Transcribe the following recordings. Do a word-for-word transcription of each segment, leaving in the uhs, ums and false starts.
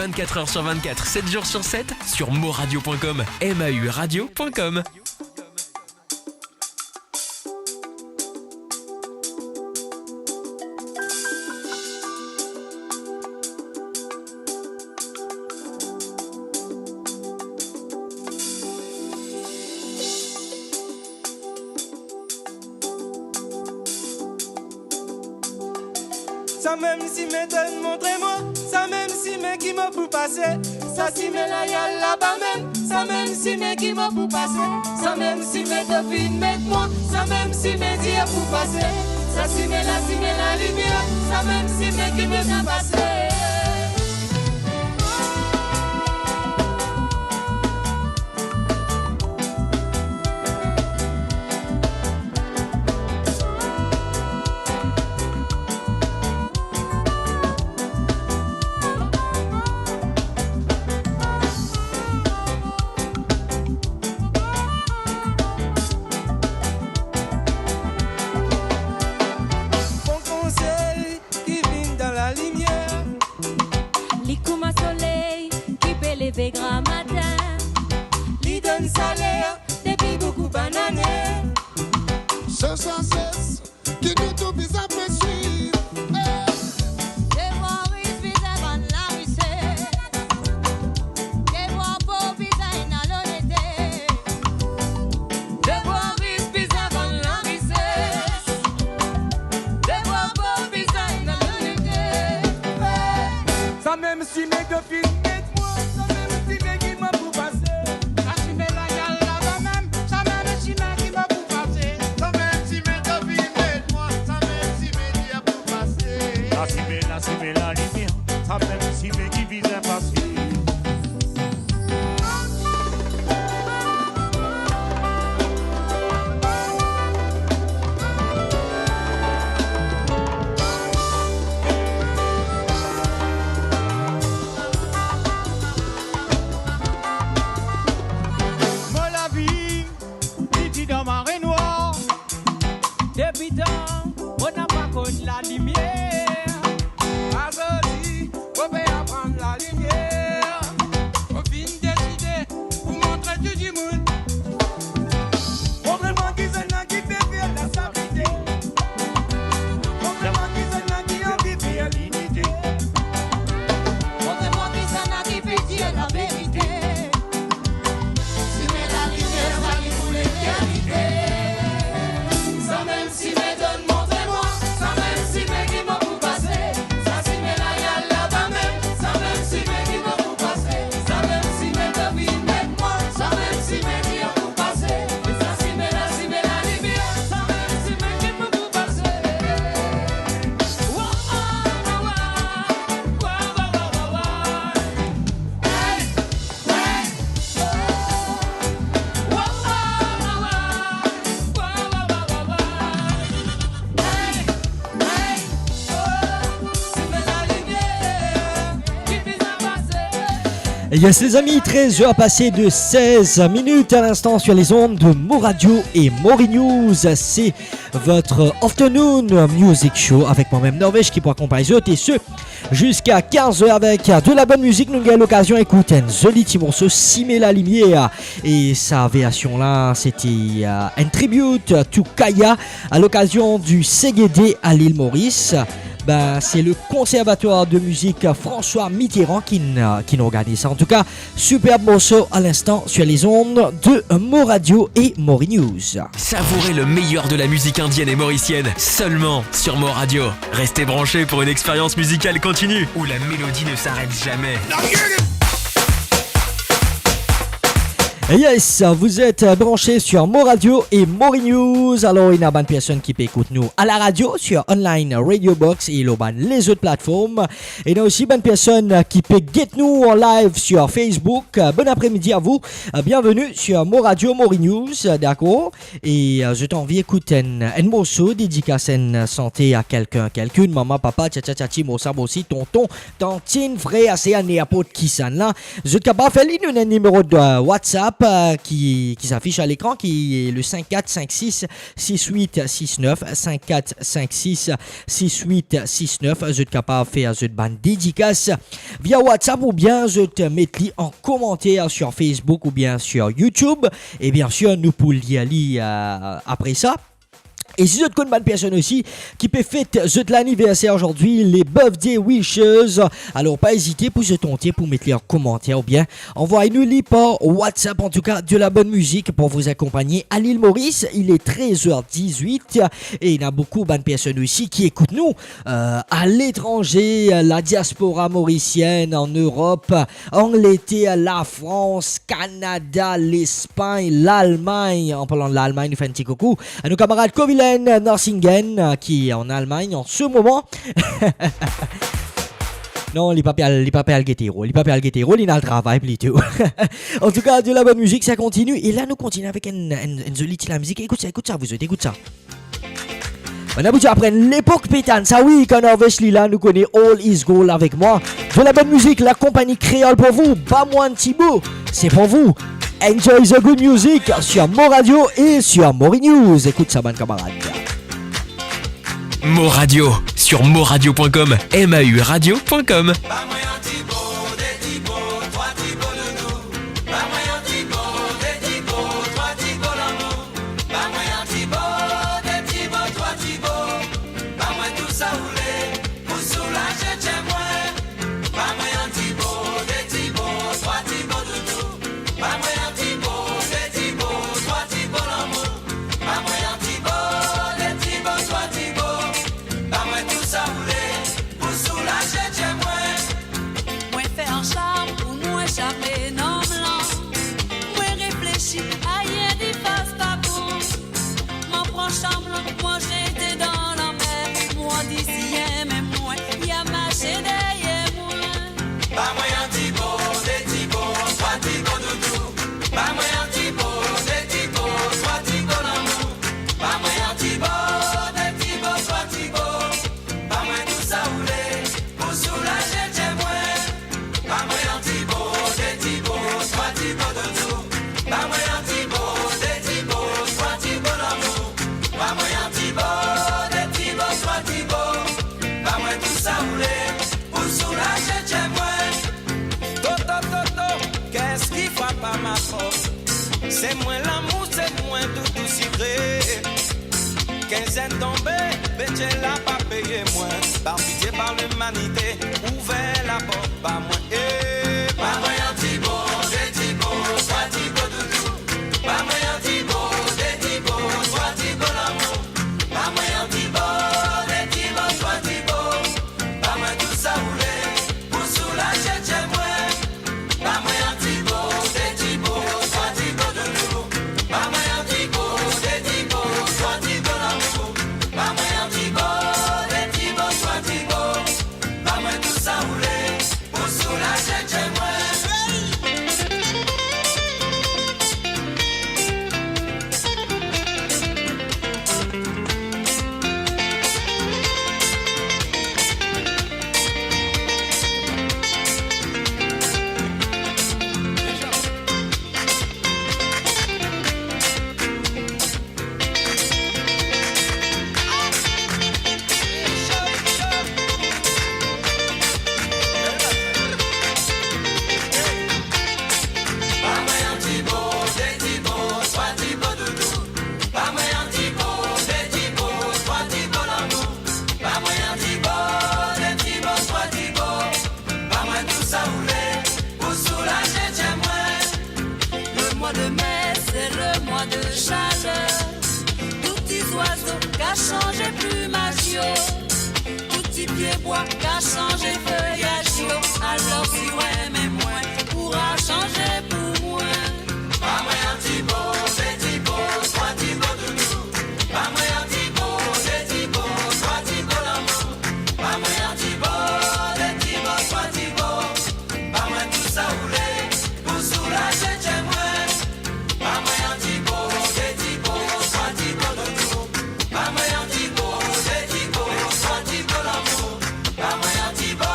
Vingt-quatre heures sur vingt-quatre, sept jours sur sept, sur mauradio point com, M A U radio point com. Samem simen tonn montre mwa, samem simen ki mo pou pase. Sa simen la, al laba mem, samem simen ki mo pou pase. Samem simen to finn met mwa, samem simen dir pou pase. Sa simen la, simen lalimier, samem simen ki mo pou pase. Bon konsey ki vinn dan lalimier. Li kouma soley ki pe leve gramatin. Li donn saler depi boukou bann ane. Se sases ki nou tou bizin pe swiv. Hey! Devwa ris bizin bann larises. Devwa pov bizin ena lonete. Devwa ris bizin bann larises. Devwa pov bizin ena lonete. Samem simen to finn met mwa, samem simen ki mo pou pase. Sa simen la, al laba mem, samem simen ki mo pou pase. Samem simen to finn met mwa, samem simen dir pou pase. Sa simen la, simen lalimier, samem simen ki bizin pase. Mo lavi, li ti dan marenwar. Depi tan, mo napa konn lalimier. Azordi, mo pe aprann lalimier. Mo finn deside pou montre tou dimoun. Montre mwa kizannla ki pe fer lastabilite. Montre mwa kizannla ki anvi fer linite. Montre mwa kizannla ki pe dir laverite. Simen lalimier, sa li pou leternite. Samem simen tonn montre mwa, samem simen ki mo pou pase. Sa simen la, al laba mem, samem simen ki mo pou pase. Samem simen to finn met mwa, samem simen ki mo pou pase. Sa simen la, simen lalimier, samem simen ki mo pou pase. Wo, oh, wo, wo, wo, wo, wo, wo, wo. Hey! Yes, les amis, treize heures passées de seize minutes à l'instant sur les ondes de Mo Radio et Mori News. C'est votre afternoon music show avec moi-même, Norvège, qui pour accompagner et ce, jusqu'à quinze heures avec de la bonne musique. Nou gagn lokazion ekout enn zoli ti morso, Simen Lalimier. E sa version la, c'était, euh, un tribute to Kaya à l'occasion du C G D à l'île Maurice. Ben, c'est le Conservatoire de musique François Mitterrand qui, euh, qui organise ça. En tout cas, superbe morceau à l'instant sur les ondes de Mo Radio et Mori News. Savourez le meilleur de la musique indienne et mauricienne seulement sur Mo Radio. Restez branchés pour une expérience musicale continue où la mélodie ne s'arrête jamais. Yes, vous êtes branchés sur Mo Radio et Mori News. Alors, ena bann personn ki pe ekout nou à la radio, sur online, Radio Box e lor bann lezot platform. Ena osi bann personn ki pe get nou en live sur Facebook. Bon après-midi à vous. Bienvenue sur Mo Radio, Mori News, dakor? E, euh, zot anvi ekout enn, enn morso dedikas enn sante a kelkenn, kelkenn, mama, papa, tia, tia, tia, ti, mo sa, mo si, tonton, tantinn, frer, ser, ninport kisannla. Zot kapav fer li, nou ena enn nimero de, euh, WhatsApp. euh, ki, ki s'affiche à l'écran, ki est le cinq quatre cinq six six huit six neuf, cinq quatre cinq six six huit six neuf. Zot kapav fer zot bann dedikas via WhatsApp oubien zot met li an komanter sur Facebook oubien sur YouTube. E bien sir, nou pou lir li, euh, apre sa. E si zot konn bann personn osi ki pe fet zot laniverser azordi, les birthday wishers, alor pa ezite pou zot tante pou met li an komanter oubien anvoy nou li par WhatsApp. En tout cas, de la bonne musique pour vous accompagner à l'île Maurice. Il est treize heures dix-huit et il y a beaucoup de personnes aussi qui écoutent nous, euh, à l'étranger, la diaspora mauricienne, en Europe, Angleterre, la France, Canada, l'Espagne, l'Allemagne. En parlant de l'Allemagne, nou fer enn ti koukou a nou kamarad Kovilen Narsingen, euh, qui est en Allemagne en ce moment. Non, li pa pe al, li pa pe al get ero, li pa pe al get ero, li ena travay plito. En tout cas, de la bonne musique, ça continue. E la, nou kontinie avek enn, enn, enn zoli ti lamizik. Ekout sa, ekout sa, vous autres, ekout sa. Bann la pou dir apre enn lepok petann, sa wi, kan Norvèz li la, nou kone All Is Gold avec moi. De la bonne musique, la compagnie créole pour vous. Ba mwa enn ti bout, c'est pour vous. Enjoy the good music sur Mo Radio et sur Mori News. Écoute ça, bann kamarad. Mo Radio, sur moradio point com, M A U radio point com. Mwen fer an sharm pou mwen esape norm lan. Mwen reflesi, ayer li fas pa bon. Mwa pran sharm lan, mwa zete dan lanmer. Mwa dir si li enn mem mwa, li a marse deryer mwa. Ba mwa enn ti bo, de ti bo, trwa ti bo doudou. Ba mwa enn ti bo, de ti bo, trwa ti bo lamour. Ba mwa enn ti bo, de ti bo, trwa ti bo. Ba mwa tou sa ou le pou soulaze ker mwa. Ba mwa enn ti bo, de ti bo, trwa ti bo doudou. Ba mwa enn ti bo, de ti bo, trwa ti bo lamour. Ba mwa enn ti bo, de ti bo, trwa ti bo. Ba mwa tou sa ou le pou soulaze ker mwa. Toto, toto, qu'est-ce qui frappe à ma porte? C'est moi l'amour, c'est moi tout, tout sucré. Quinzaine tombée, béthier la pa peye mwa. Par pitié, par l'humanité, ouver laport ba mwa, eh. Ba mwa enn ti bo, de ti bo, trwa ti bo doudou. Ba mwa enn ti bo, de ti bo, trwa ti bo lamour. Ba mwa enn ti bo, de ti bo, trwa ti bo. Ba mwa tou sa ou le pou soulaze ker mwa. Ba mwa enn ti bo, de ti bo, trwa ti bo doudou. Ba mwa enn ti bo, de ti bo, trwa ti bo lamour. Ba mwa enn ti bo, de ti bo, trwa ti bo. Ba mwa tou sa ou le pou soulaze ker mwa. Le mois de mai, c'est le mois de chaleur. Tout ti zwazo ka sanze plumaz yo. Tout ti pie bwa ka sanze feyaz yo. Alor si ou eme mwa, ou pou sanze pou mwa. Ba mwa enn ti bo, de ti bo, trwa ti bo doudou. Ba mwa enn ti bo, de ti bo, trwa ti bo lamour. Ba mwa enn ti bo, de ti bo, trwa ti bo. Ba mwa tou sa ou le pou soulaze ker mwa. Ba mwa enn ti bo, de ti bo, trwa ti bo doudou. Ba mwa enn ti bo, de ti bo, trwa ti bo lamour. Ba mwa enn ti bo,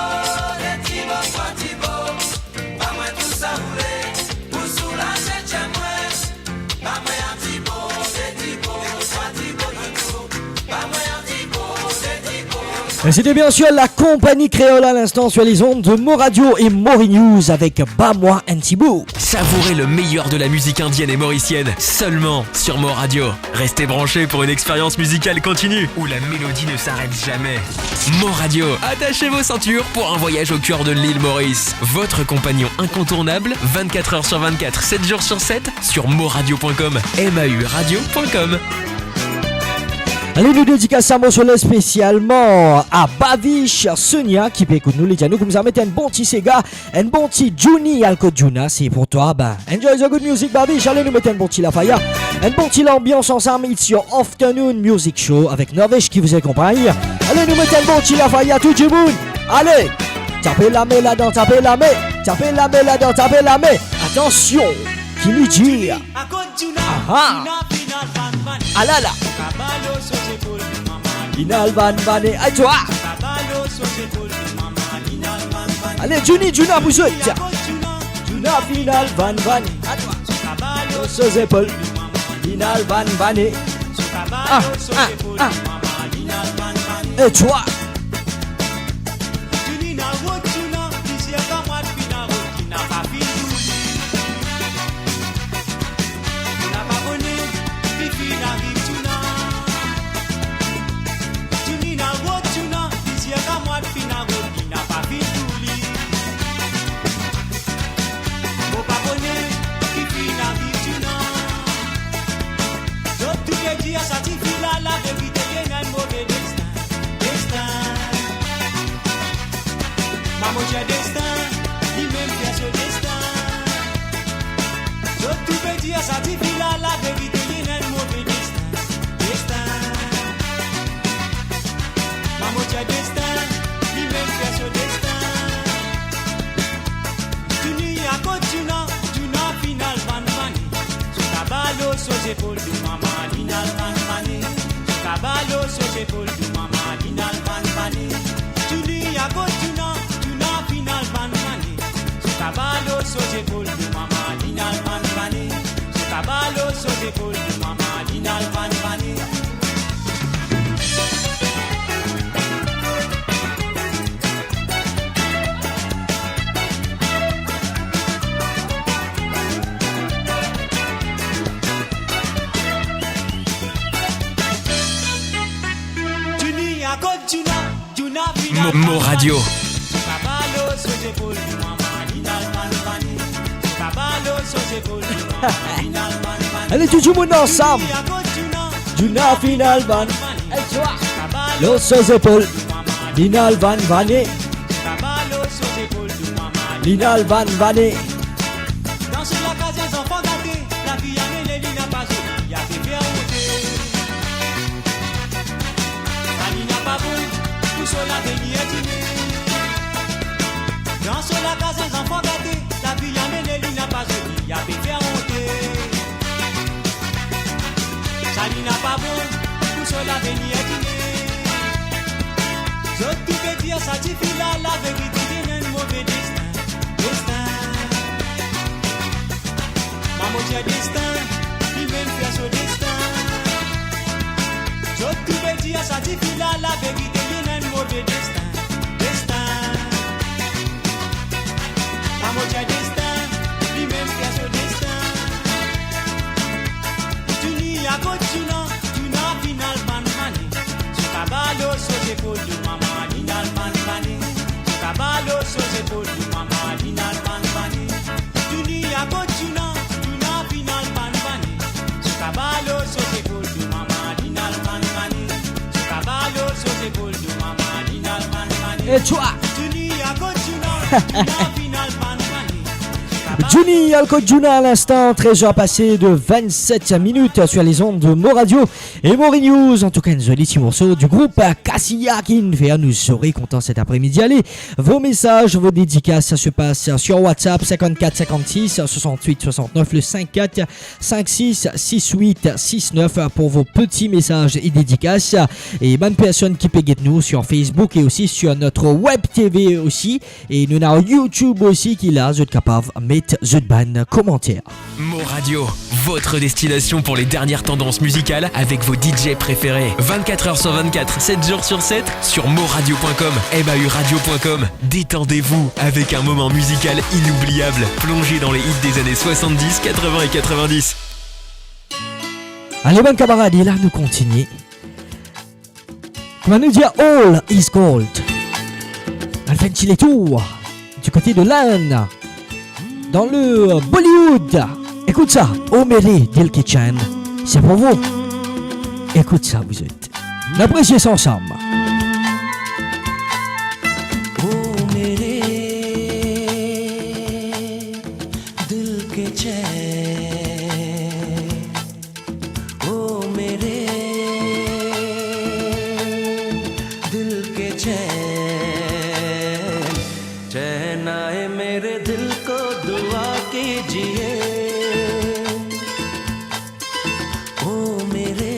C'était bien sûr la compagnie créole à l'instant sur les ondes de Mo Radio et Mori News avec Ba Mwa Enn Ti Bout. Savourez le meilleur de la musique indienne et mauricienne seulement sur Mo Radio. Restez branchés pour une expérience musicale continue où la mélodie ne s'arrête jamais. Mo Radio, attachez vos ceintures pour un voyage au cœur de l'île Maurice. Votre compagnon incontournable, vingt-quatre heures sur vingt-quatre, sept jours sur sept, sur moradio point com, M A U radio point com. Ale, nou dedikas sa morso la spesialman a Bavish Sonia ki pe ekout nou. Li dir nou koumsa, met enn bon ti sega, enn bon ti Djouni al kot Djouna, se pou twa. Ben, enjoy the good music, Bavish. Ale, nou met enn bon ti Lafaya, enn bon ti lanbians ansam. It's your afternoon music show avec Norvège qui vous accompagne. Ale, nou met enn bon ti Lafaya, tou dimoun. Ale, tape lame ladan, tape lame, tape lame ladan, tape lame. Atansion, ki li dir. Aha. Alala. Final vanvane, ay twa. Ale, Djouni, Djouna pou zot. Djouna final vanvane, ay twa. Lo so zepol, final vanvane. Ah, ah, ah. Ay twa. Djouni, na rod Djouna, plizier kamwad finn al rod, ki napa finn touy. Djouna pa kone ki finn ariv Djouna. Djouni, na rod Djouna, plizier kamwad finn al rod, ki napa finn touy. Mo pa kone ki finn ariv Djouna. Zot tou pe dir sa tifi la, laverite, li ena enn move destin. Destin. Mama mo dir destin, limem fer so destin. Zot tou pe dir sa tifi la, laverite, li ena enn move destin. Destin. Mama mo dir destin, limem fer so destin. Djouni akot Djouna, Djouna final vanvane. So kaba lo so zepol de mama, final vanvane. So kaba lo so zepol de mama, final vanvane. Djouni akot Djouna, Djouna final vanvane. So kaba lo so zepol de mama, final vanvane. So kaba lo so zepol de mama, final vanvane. Djouni akot Djouna, Djouna final. Mo, Mo Radio. Ale, tou dimoun ansam. Djouna final vanvane. Lo so zepol, final vanvane. Final vanvane. Dan so lakaz enn zanfan gate, lavi amenn li, li napa zoli, li ape fer onte. Sa li napa bon pou so lavenir dime. Dan so lakaz enn zanfan gate, lavi amenn li, li napa zoli, li ape fer onte. Sa li napa bon pou so lavenir dime. Zot tou pe dir sa tifi la, laverite, li ena enn move destin. Destin. Mama mo dir destin, limem fer so destin. Zot tou pe dir sa tifi la, laverite, li ena enn move destin. Destin. Mama mo dir destin, limem fer so destin. Djouni akot Djouna, Djouna final vanvane. So kaba lo so zepol de mama, final vanvane. So kaba lo so zepol de mama, final vanvane. Djouni akot Djouna, Djouna final vanvane. So kaba lo so zepol de mama, final vanvane. So kaba lo so zepol de mama, final vanvane. E twa? Djouni akot Djouna, Djouna final vanvane. Djouni al kot Djouna à l'instant, treize heures passées de vingt-sept minutes sur les ondes de Mo Radio et Mori News. En tout cas, une jolie petit morceau du groupe Cassia qui nous fait nous sourire content cet après-midi. Allez, vos messages, vos dédicaces, ça se passe sur WhatsApp cinquante-quatre cinquante-six soixante-huit soixante-neuf, le cinq quatre cinq six six huit six neuf pour vos petits messages et dédicaces. E bann personn ki pe get nou sur Facebook et aussi sur notre web T V aussi. E nou ena YouTube aussi ki la, zot kapav met zot bann komanter. Mo Radio, votre destination pour les dernières tendances musicales avec vos D J préférés. Vingt-quatre heures sur vingt-quatre, sept jours sur sept, sur moradio point com, M A U radio point com. Détendez-vous avec un moment musical inoubliable, plongé dans les hits des années soixante-dix, quatre-vingts et quatre-vingt-dix. Ale bann kamarad, e la nou kontigne. Kouma nou dir, All is Gold. Al fer enn ti letour du côté de l'Inde, dans le Bollywood. Écoute ça, O Mere Dil Ke Cheen, c'est pour vous. Écoute ça, vous êtes. Nou apresie sa ansam. ओ मेरे दिल के चैन, ओ मेरे दिल के चैन, चैन आए मेरे दिल को दुआ कीजिए। ओ मेरे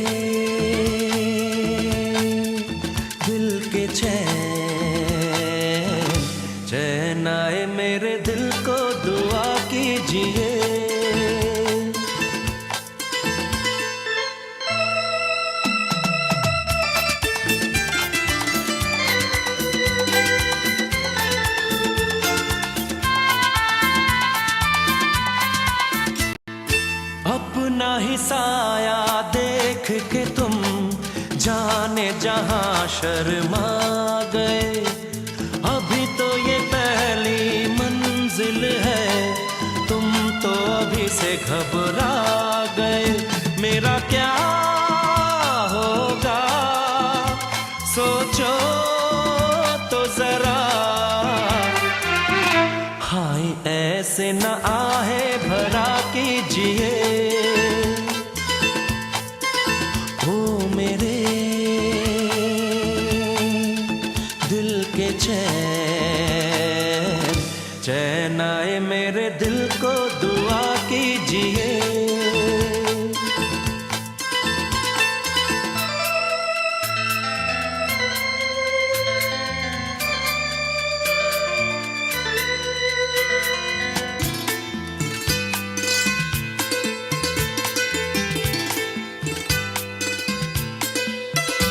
दिल के चैन, चैन आए मेरे दिल को दुआ कीजिए। अपना ही साया देख के तुम जाने जहां शर्मा गए। अभी तो ये पहली मंजिल है, तुम तो अभी से घबरा गए। मेरा क्या होगा, सोचो तो जरा। हाय, ऐसे न आहे भरा कीजिए। ओ मेरे दिल के चैन, चैन आए मेरे दिल को दुआ कीजिए।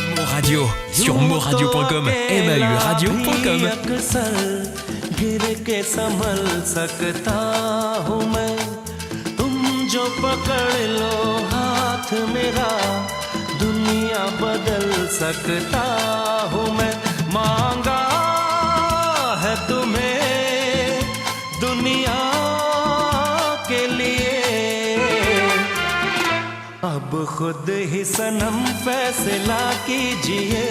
Mo Radio, sur moradio point com, M A U radio point com. अक्सर गिर के संभल सकता हूँ मैं, तुम जो पकड़ लो हाथ मेरा, दुनिया बदल सकता हूँ मैं। मांगा है तुम्हें दुनिया के लिए, अब खुद ही सनम फैसला कीजिए।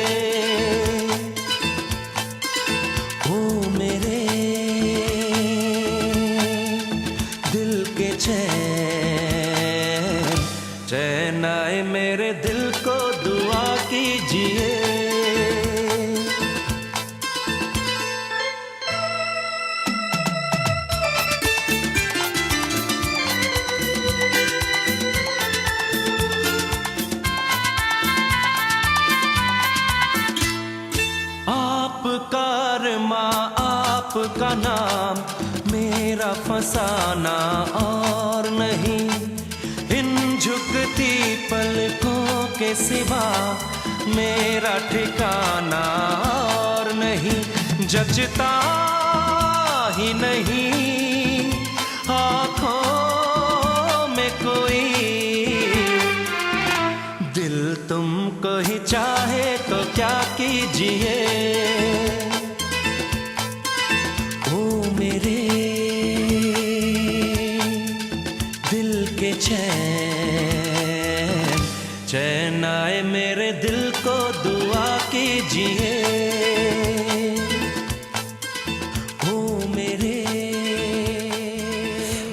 ओ मेरे दिल के चैन, चैन आए मेरे दिल को दुआ कीजिए। आपका अरमा, आपका नाम, मेरा फंसाना और नहीं। इन झुकती पलकों के सिवा मेरा ठिकाना और नहीं। जचता ही नहीं आंखों में कोई, दिल तुमको ही चाहे तो क्या कीजिए। ओ मेरे दिल के चैन, चैन आए मेरे दिल को दुआ कीजिए। ओ मेरे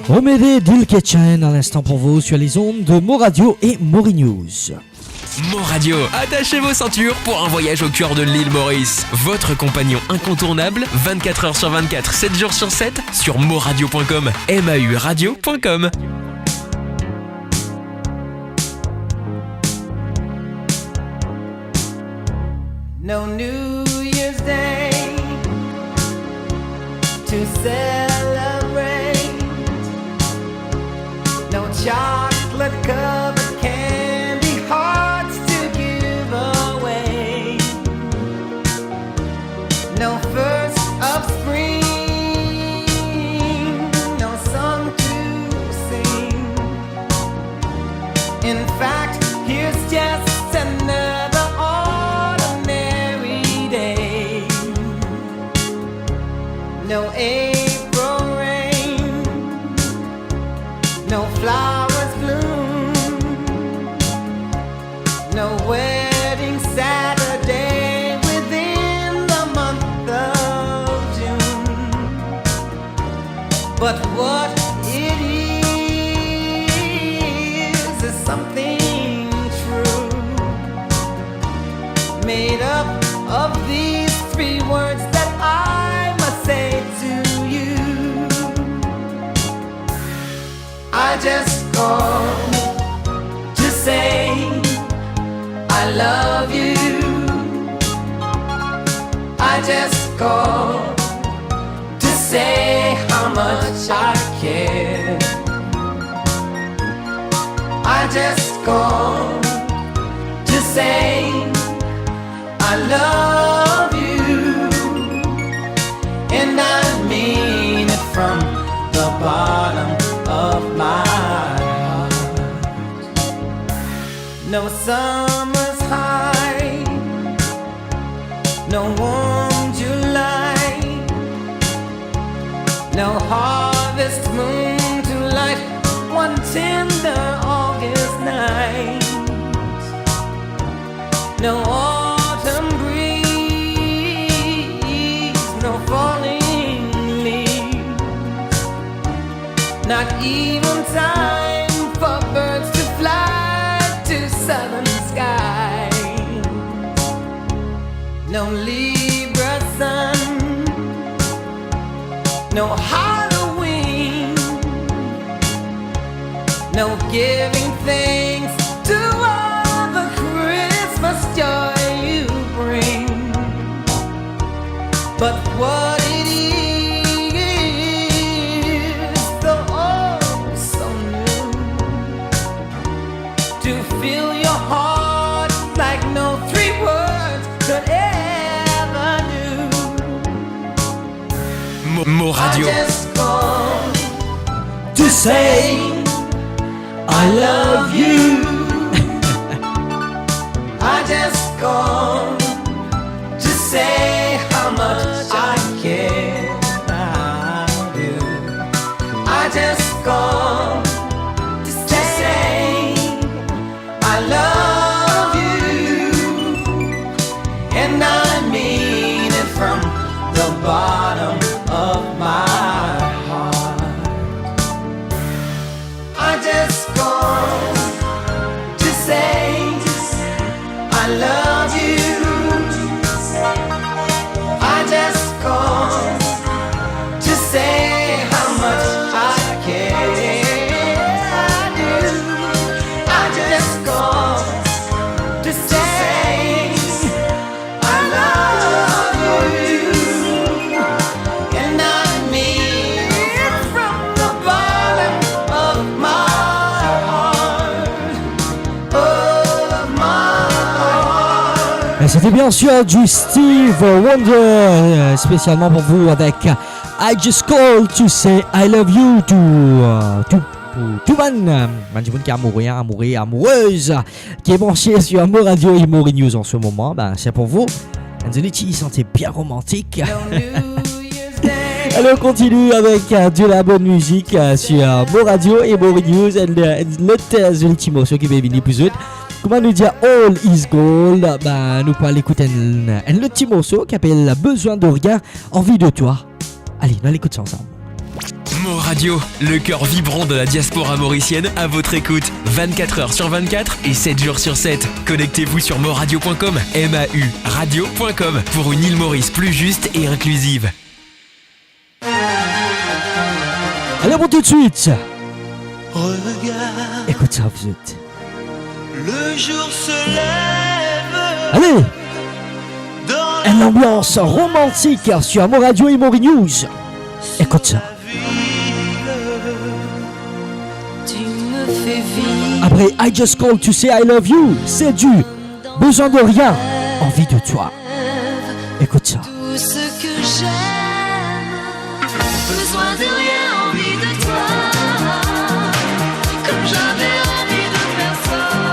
O Mere Dil Ke Cheen à l'instant pour vous sur les ondes de Mo Radio et Mori News. Mo Radio, attachez vos ceintures pour un voyage au cœur de l'île Maurice. Votre compagnon incontournable, vingt-quatre heures sur vingt-quatre, sept jours sur sept, sur moradio point com, M A U radio point com. No New Year's Day to celebrate. But what it is, is something true, made up of these three words that I must say to you. I just call to say I love you. I just call to say how much I care. I just call to say I love you, and I mean it from the bottom of my heart. No summer's high, no warm July, no harvest moon to light one tender August night, no autumn breeze, no falling leaves, not even time for birds to fly to southern skies. No Libra sun, no Halloween, no giving thanks to all the Christmas joy you bring. But what it is, though oh so new, to fill your heart like no three words could ever do. Mo, Mo Radio. I just call to say I love you. I just call to say how much I care about you. I just call to say I love you, and I mean it from the bottom of my heart. I just call to say I love you. I just call to say how much I care. I do. I just call to say I love you, and I mean it from the bottom of my heart, of my heart. Et c'était bien sûr du Stevie Wonder, euh, spécialement pour vous avec I Just Call to Say I Love You to, euh, to, to, to bann, euh, bann dimoun ki amoure, amoure, amoureuse, qui est branché sur Mo Radio et Mori News en ce moment, ben, c'est pour vous. Enn zoli ti santi bien romantik. Alors, on continue avec, euh, de la bonne musique, euh, sur, euh, Mo Radio et Mori News. Enn, euh, enn lot, euh, zoli ti morso ki pe vini pou zot. Kouma nou dir, All is Gold, ben, nou pou al ekout enn, enn lot ti morso ki apel Besoin de rien, envie de toi. Allez, nou al ekout sa ansam. Mo Radio, le cœur vibrant de la diaspora mauricienne, à votre écoute, vingt-quatre heures sur vingt-quatre et sept jours sur sept. Connectez-vous sur moradio point com, M A U radio point com, pour une île Maurice plus juste et inclusive. Allez, bon, tout de suite. Regarde. Écoute ça, vous êtes. Le jour se lève. Allez. Une ambiance romantique sur Mo Radio et Mori News. Écoute ça. Après I Just Call to Say I Love You, c'est du Besoin de rien, envie de toi. Écoute ça. Tout ce que j'aime, besoin de rien, envie de toi, comme jamais envie de personne.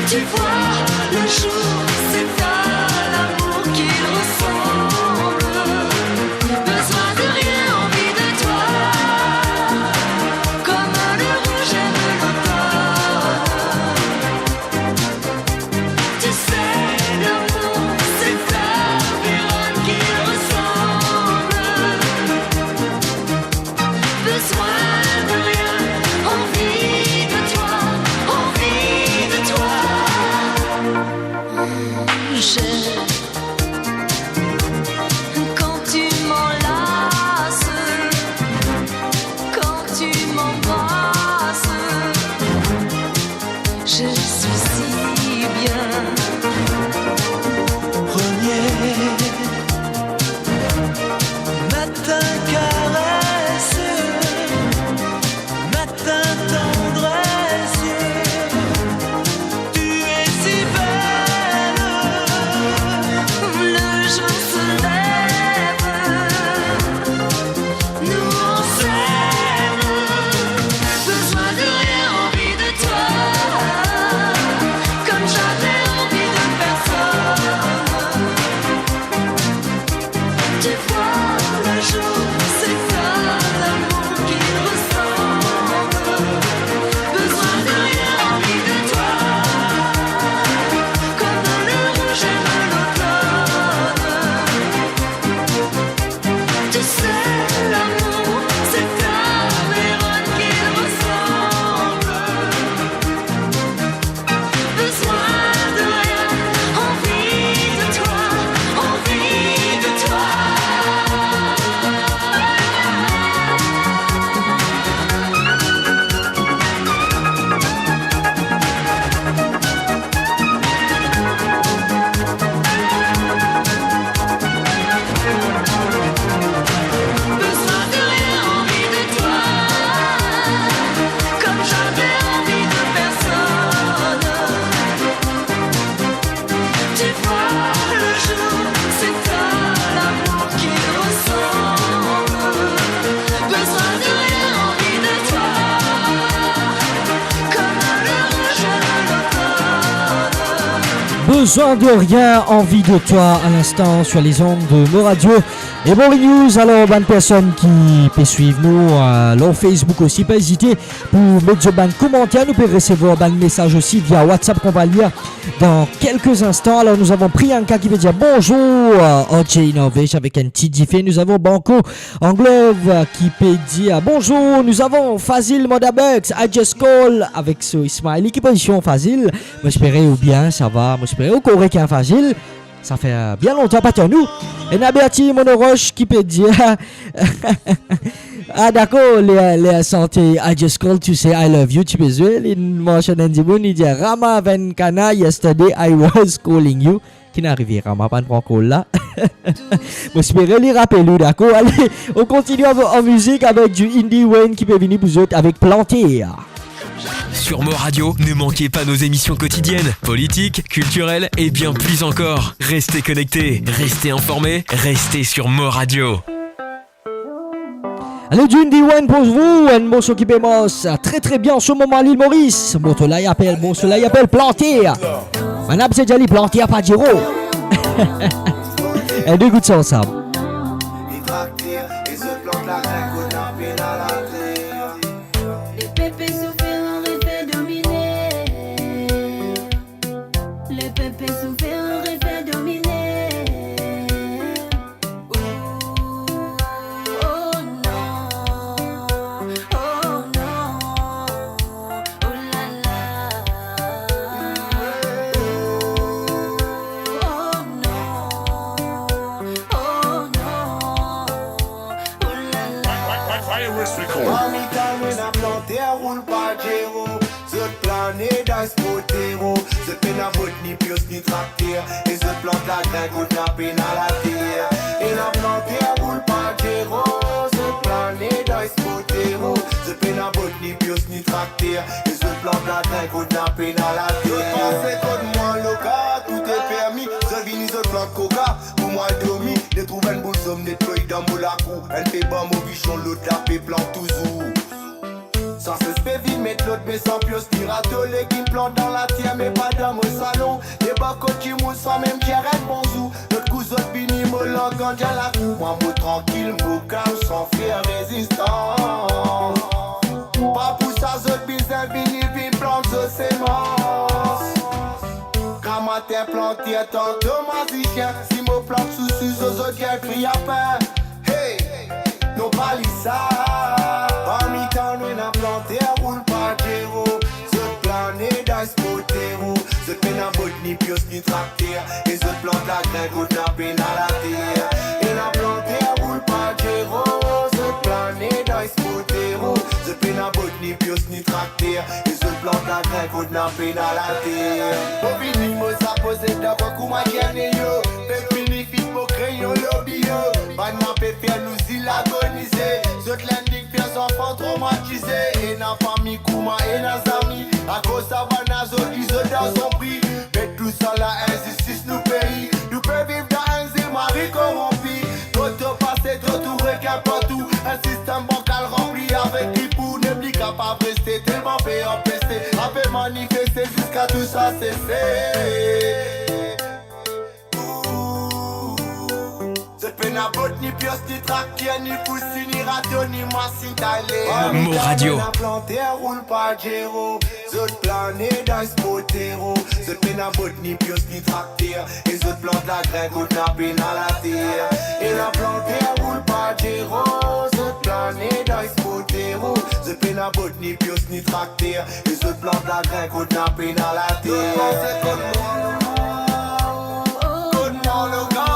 Tu vois, le jour s'éteint, l'amour qu'il ressemble. Besoin de rien, envie de toi, comme le rouge aime l'automne. Tu sais, l'amour s'éteint, Besoin de rien, envie de toi à l'instant sur les ondes de Mo Radio et Mori News. Alors, bann personn ki pe swiv nou, euh, lor Facebook osi, pa ezite pou met zot bann komanter. Nou pe resevwar bann mesaz osi via WhatsApp qu'on va lire dans quelques instants. Alors, nous avons Priyanka qui veut dire bonjour, euh, R J Norvège avec un petit dife. Nous avons Banco Anglove, euh, ki pe dir bonjour. Nous avons Fazil Modabex, I just call avec so smiley. Ki pozision, Fazil? Mo espere ou bien, sa va. Mo espere ou korek, hein, Fazil. Sa fer, euh, bien lontan pa tann ou. Ena Bertie Monoroche ki pe dir, ah, dakor, le, le sante I just call to say I love you, ti pe zwe, li mansionn enn dimoun, li dir, Rama Venkana, yesterday I was calling you. Ki inn arive, Rama pa'nn pran call la? Mo espere li rapel ou, dakor? Ale, on continue en, en musique avec du Indie Wayne ki pe vini pou zot avec Planter. Sur Mo Radio, ne manquez pas nos émissions quotidiennes, politiques, culturelles et bien plus encore. Restez connectés, restez informés, restez sur Mo Radio. Allez, du Indie Wayne pour vous, un morceau qui commence très très bien en ce moment à l'île Maurice. Morceau la, il appelle, morceau la, il appelle Planter. Bann la pe dir li Planter pa diro. E nou ekout sa ansam. Lepep pe soufer, refe domine. Lepep pe soufer, refe domine. Oh, oh non, oh non, oh la la. Oh, oh non, oh non, oh la la. Parmi tann nou ena Planter, Roule Pa Djero. Zot plane dan Spotero. Zot pena bot ni pios ni trakter, e zot plant lagrin kot ena pena later. Ena Planter, Roule Pa Djero. Zot plane dan Spotero. Zot pena bot ni pios ni trakter, e zot plant lagrin kot ena pena later. Zot panse kot mwa loka, tou e permi. Zot vini, zot plant koka pou mwa dormi. Zot trouv enn boul zom, zot ploy dan mo lakour. Enn pe bann mo vision, lot la pe plant touzour. San ses pe vinn met lot, me san pios ni rato, legim plant dan later, me pa dan mo salon. Debor kot dimoun san mem dir enn bonzour. Lot kou zot vini, mo lang andan lakour. Mwa mo trankil, mo kalm, san fer rezistans. Pa pou sa zot bizin vini, vinn plant zot semans. Gramatin, Planter, tanto mazisien. Si mo plant sousou, zot, zot gagn fri lapin. Hey! Non, pa li sa. Parmi tann nou ena Planter, Roule Pa Djero. Zot plane dan Spotero. Zot pena bot ni pios ni trakter, e zot plant lagrin kot ena pena later. Ena Planter, Roule Pa Djero. Zot plane dan Spotero. Zot pena bot ni pios ni trakter, e zot plant lagrin kot ena pena later. Mo vini, mo sa poze dan kwen kouma gene yo. Pe fini fit mo kreye lobi yo. Bann la pe fer nou zil agonize. Zot landing fer zanfan tromatize. Ena fami kouma ena zami. Akoz savana zot li zot dan zonbri. Met tousala, inzistis nou pei. Nou pe viv dan enn zil mari koronpi. Tro, tro pase, tro tou rekin partou. Enn sistem bankal ranpli avek ripou. Nepli kapav reste, telman pe anpese. Ape manifeste ziska tou sa sese. Zot pena bot ni pios ni trakter, ni fousi, ni rato, ni masinn tale. Mo Radio. Ena Planter, Roule Pa Djero. Zot plane dan Spotero. Zot pena bot ni pios ni trakter, e zot plant lagrin kot ena pena later. Ena Planter, Roule Pa Djero. Zot plane dan Spotero. Zot pena bot ni pios ni trakter, e zot plant lagrin kot ena pena later. Zot panse kot mwa, kot mwa loka.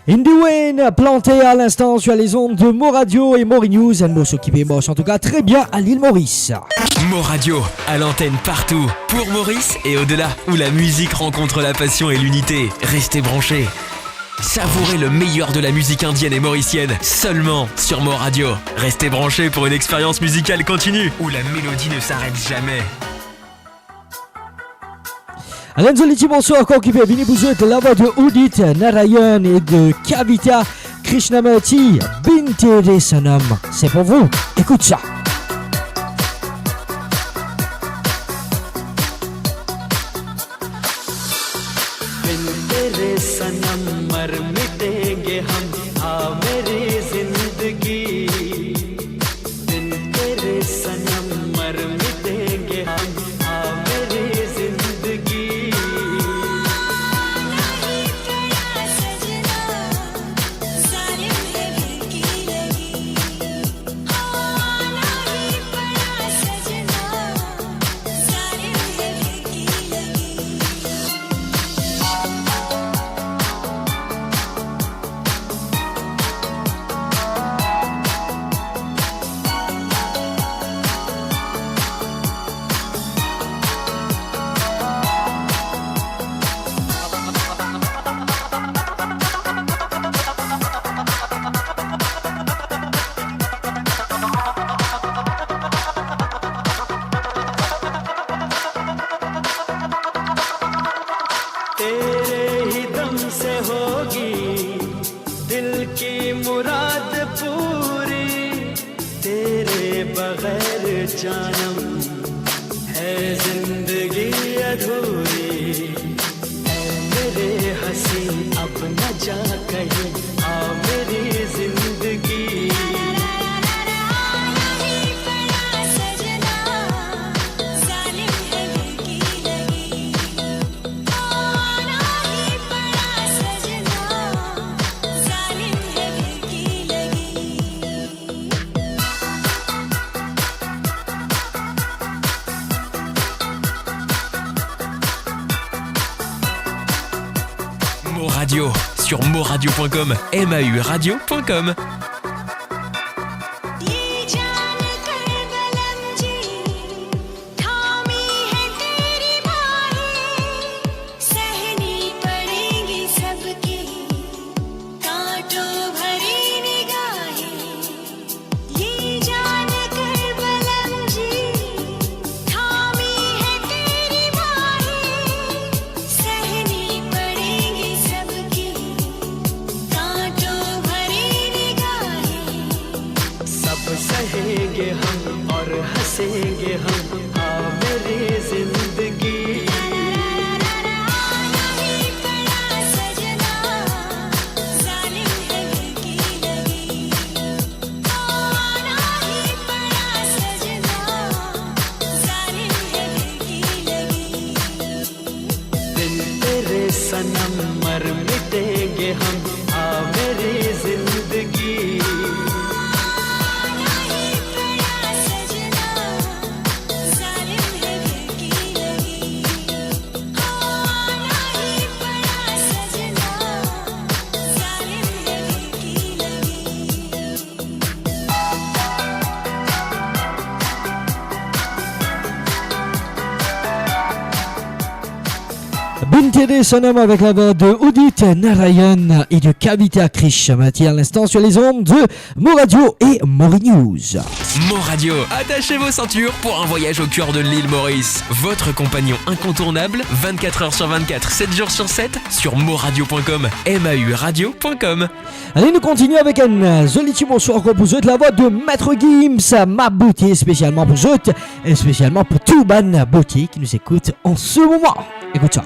Indie Wayne, Planter à l'instant sur les ondes de Mo Radio et Mori News. Un morceau qui fait moche, en tout cas très bien à l'île Maurice. Mo Radio, à l'antenne partout, pour Maurice et au-delà, où la musique rencontre la passion et l'unité. Restez branchés. Savourez le meilleur de la musique indienne et mauricienne seulement sur Mo Radio. Restez branchés pour une expérience musicale continue où la mélodie ne s'arrête jamais. Allez, enn zoli ti morso ankor ki pe vini pou zot, la voix de Udit Narayan et de Kavita Krishnamurti, Bin Tere Sanam. C'est pour vous. Écoute ça. बिन तेरे सनम मर मिटेंगे हम, आ मेरी जिंदगी। बिन तेरे सनम मर मिटेंगे हम, आ मेरी जिंदगी। तेरे ही दम से होगी दिल की मुराद पूरी, तेरे बगैर जानम है जिंदगी अधूरी। ऐ मेरे हंसी अब न जा कहीं, आ मेरी जिंदगी। Mo Radio, sur mo radio point com, M A U radio point com. थामी है तेरी बाहें, सहनी पड़ेंगी सबकी कांटों भरी निगाहें। ये जान कर बलम जी, थामी है तेरी बाहें, सहनी पड़ेंगी सबकी कांटों भरी निगाहें। सब सहेंगे हम और हंसेंगे हम, आ मेरी जिंदगी। बिन तेरे सनम मर मिटेंगे हम, आ मेरी जिंदगी। Bin Tere Sanam avec la voix de Udit Narayan et de Kavita Krishnamurti à l'instant sur les ondes de Mo Radio et Mori News. Mo Radio, attachez vos ceintures pour un voyage au cœur de l'île Maurice. Votre compagnon incontournable, vingt-quatre heures sur vingt-quatre, sept jours sur sept, sur mo radio point com, M A U radio point com. Allez, nous continuons avec un, euh, zoli ti morso ankor pou zot, la voix de Maître Gims, Ma Beauté, spécialement pour zot, et spécialement pour tout bann beauté qui nous écoute en ce moment. Écoute ça.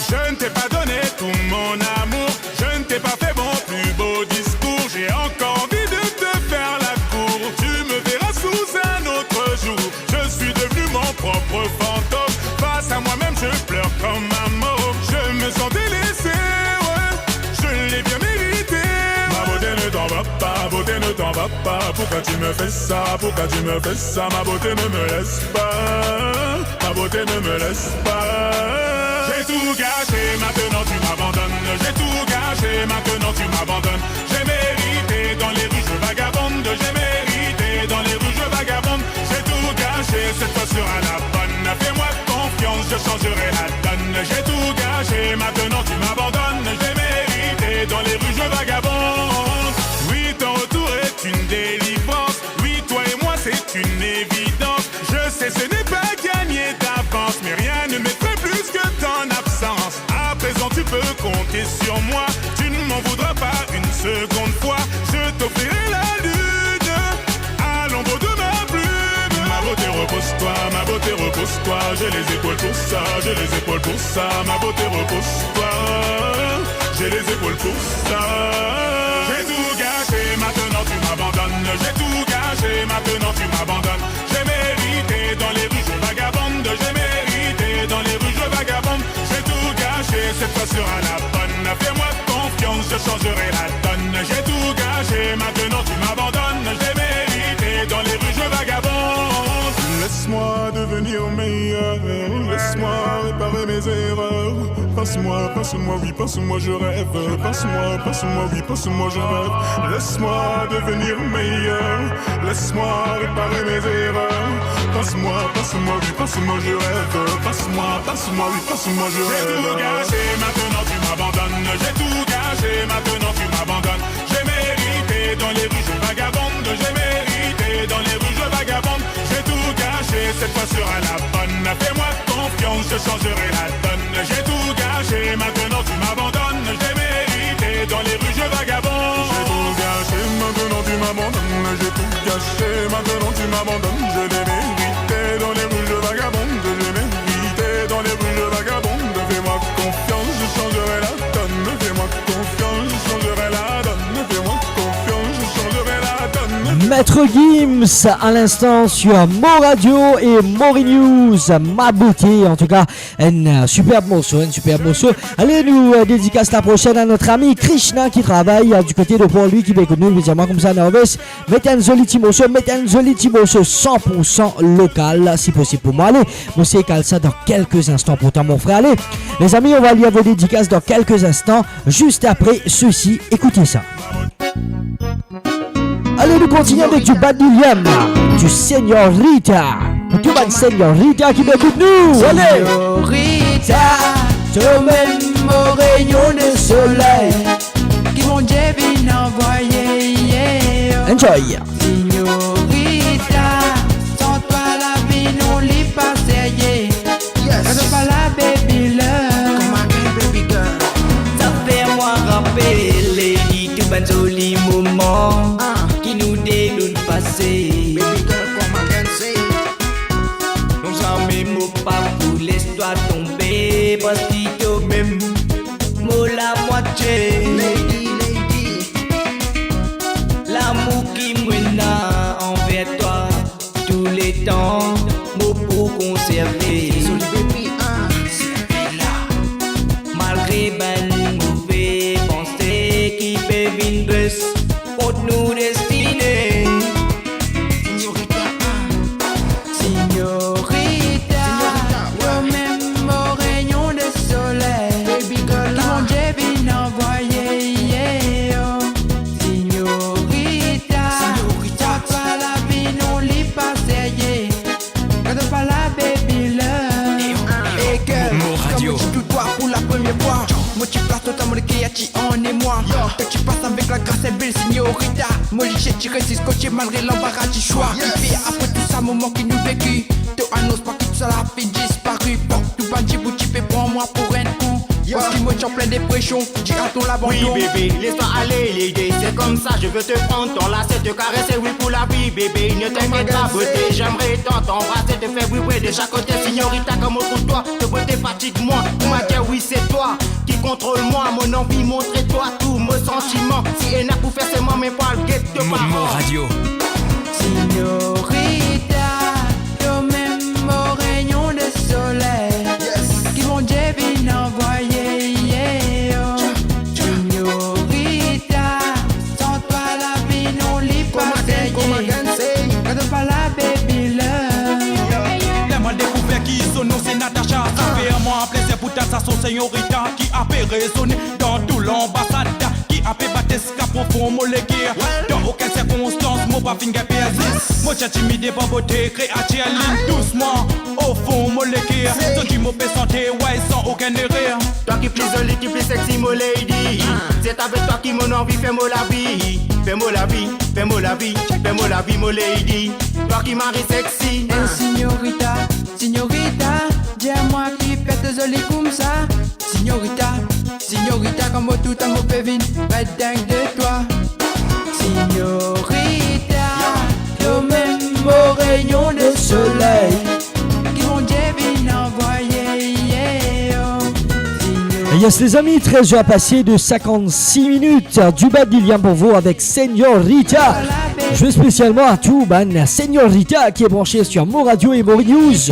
Je ne t'ai pas donné tout mon amour, je ne t'ai pas fait mon plus beau discours, j'ai encore envie de te faire la cour, tu me verras sous un autre jour. Je suis devenu mon propre fantôme. Face à moi-même, je pleure comme un môme. Je me sens délaissé, ouais. Je l'ai bien mérité. Ma beauté, ne t'en va pas, beauté, ne t'en va pas. Pourquoi tu me fais ça, pourquoi tu me fais ça ? Ma beauté, ne me laisse pas, ma beauté, ne me laisse pas. J'ai tout gâché, maintenant tu m'abandonnes. J'ai tout gâché, maintenant tu m'abandonnes. J'ai mérité, dans les rues je vagabonde. J'ai mérité, dans les rues je vagabonde. J'ai tout gâché, cette fois sera la bonne. Fais-moi confiance, je changerai la donne. J'ai tout gâché, maintenant tu m'abandonnes. J'ai mérité, dans les rues je vagabonde. Oui, ton retour est une délivrance. Oui, toi et moi c'est une évidence. Je Peux compter sur moi, tu ne m'en voudras pas une seconde fois. Je t'offrirai la lune à l'ombre de ma plume. Ma beauté, repose-toi, ma beauté, repose-toi. J'ai les épaules pour ça, j'ai les épaules pour ça. Ma beauté, repose-toi, j'ai les épaules pour ça. J'ai tout gâché, maintenant tu m'abandonnes. J'ai tout gâché, maintenant tu m'abandonnes. J'ai mérité dans les rues, je vagabonde. J'ai mérité dans les rues, je vagabonde. J'ai tout gâché, cette fois sera la bonne. Fais-moi confiance, je changerai la donne. J'ai tout gâché, maintenant tu m'abandonnes. J'ai mérité dans les rues, je vagabonde. Laisse-moi devenir meilleur. Laisse-moi réparer mes erreurs. Passe-moi, passe-moi, oui, passe-moi, je rêve. Passe-moi, passe-moi, oui, passe-moi, je rêve. Laisse-moi devenir meilleur. Laisse-moi réparer mes erreurs. Passe-moi, passe-moi, oui, passe-moi, je rêve. Passe-moi, passe-moi, oui, passe-moi, je rêve. J'ai tout gâché, maintenant tu m'abandonnes. J'ai tout gâché, maintenant tu m'abandonnes. J'ai mérité dans les rues, je vagabonde. J'ai mérité dans les rues, je vagabonde. J'ai tout gâché, cette fois sera la bonne. Fais-moi confiance, je changerai la donne. J'ai tout gâché, maintenant tu m'abandonnes. J'ai mérité dans les rues, je vagabonde. J'ai tout gâché, maintenant tu m'abandonnes. J'ai tout gâché, maintenant tu m'abandonnes. Je l'ai mérité dans les rues, je vagabonde. Je l'ai mérité dans les rues, je vagabonde. Fais-moi confiance, je changerai la donne. Fais-moi confiance, je changerai la donne. Fais-moi confiance, je changerai la donne. Maître Gims, à l'instant sur Mo Radio et Mori News, Ma Beauté. En tout cas, un, euh, superbe morceau, un superbe morceau. Allez, nous, euh, dédicace la prochaine à notre ami Krishna qui travaille, euh, du côté de Port-Louis, ki pe ekout nou, li dir mwa koumsa, Nervous, met enn zoli ti morso, met enn zoli ti morso san pour san lokal, si posib pou mwa. Allez, mo sey kal sa dans quelques instants pour toi, mon frère. Allez, les amis, on va lire vos dédicaces dans quelques instants, juste après ceci. Écoutez ça. Allez, nous continuons avec du Bad Lilium, du Señorita. Pou tou bann Señorita ki pe ekout nou. Allez. Señorita, to mem mo rayon de soley, ki Bondie vinn anvoye, yeah. Enjoy. Señorita, san twa lavi nou li pa serye. Yes. Kan to pa la, baby love. Come again, baby girl. Sa fer mwa rapel, lady, tou bann zoli moman, ah, ki nou de nou pase. Baby girl, come again, say. Non, zame mo pa pou les twa tonbe, parski to mem mo lamwatie. Lady, lady. Lamour ki mo ena anver twa, touletan mo pou konserve. Zoli baby, ah. Servi la. Malgre bann move panse ki pe vinn dres kont nou destine. Señorita, ah. Señorita, señorita, ouais, to mem mo rayon de soley, baby girl, ki Bondie vinn anvoye, yeah, oh. Señorita, señorita, san twa lavi nou li pa serye. Kan to pa la, baby love. Hey girl, Mo Radio. Kan mo ti touy twa pou la premie fwa, mo ti plas total mo leker ti an emwa. Yo. To ti pas avek lagras, bel señorita. Mo lizie ti res zis kot twa malgre lanbara ti swa. Yes. Epi apre tou sa moman ki nou veki, to anons mwa ki tou sa la finn dispari. Bon, tou bann dimoun ti pe pran mwa pou enn kon. Yo. Parski mo ti an plin depresion, ti atann labandon. Oui, bébé, laisse-toi aller, lady, c'est comme ça, je veux te prendre, t'enlacer, te caresser, oui, pour la vie, bébé, ne t'inquiète pas, beauté, j'aimerais tant t'embrasser, te faire vibrer de chaque côté, señorita, comme pour toi, te beauté fatigue-moi, on m'a dit, oui, c'est toi qui contrôle-moi, mon envie, montre-toi tous mes sentiments, si ena pou fer, se mwa, me pwal get to paran. Mo Radio. Señorita, to mem mo rayon de soley, yes, ki Bondie vinn anvoye, yeah, oh. Señorita, san twa lavi nou li pa serye. Come again, come again, say. Kan to pa la, baby love. Ler mo dekouver ki so nom se Natacha, sa fer mwa plezir pou tann sa son señorita ki apere so nom dan tou lanbasad, ki ape bat eskapo fon mo leker. Well. Dan okenn sirkonstans mo pa finn gagn perdi. Yes. Mo ti intimide par bote kreatir, li dousman o fon mo leker. Say. Santi mo pe sante, way, san okenn erer. Toi qui plus jolie, qui plus sexy, mo lady. Ah. C'est avec toi qui mon envie fait mo lavi. Fais mo lavi, fais mo lavi, fais mo lavi, mo lady. Toi qui mari sexy. Hey, señorita, señorita, dir mwa ki fer to zoli koumsa. Señorita, Mo toutan mo pe vinn ret deng de twa. Señorita, to mem mo rayon de soley. Ki Bondie vinn anvoye, yeah, oh. Señor- Yes, les amis, treize heures passées de cinquante-six minutes. Du Bad Lilian pour vous avec Señorita. Je veux spécialement à tout bann Señorita qui est branché sur Mo Radio et Mori News.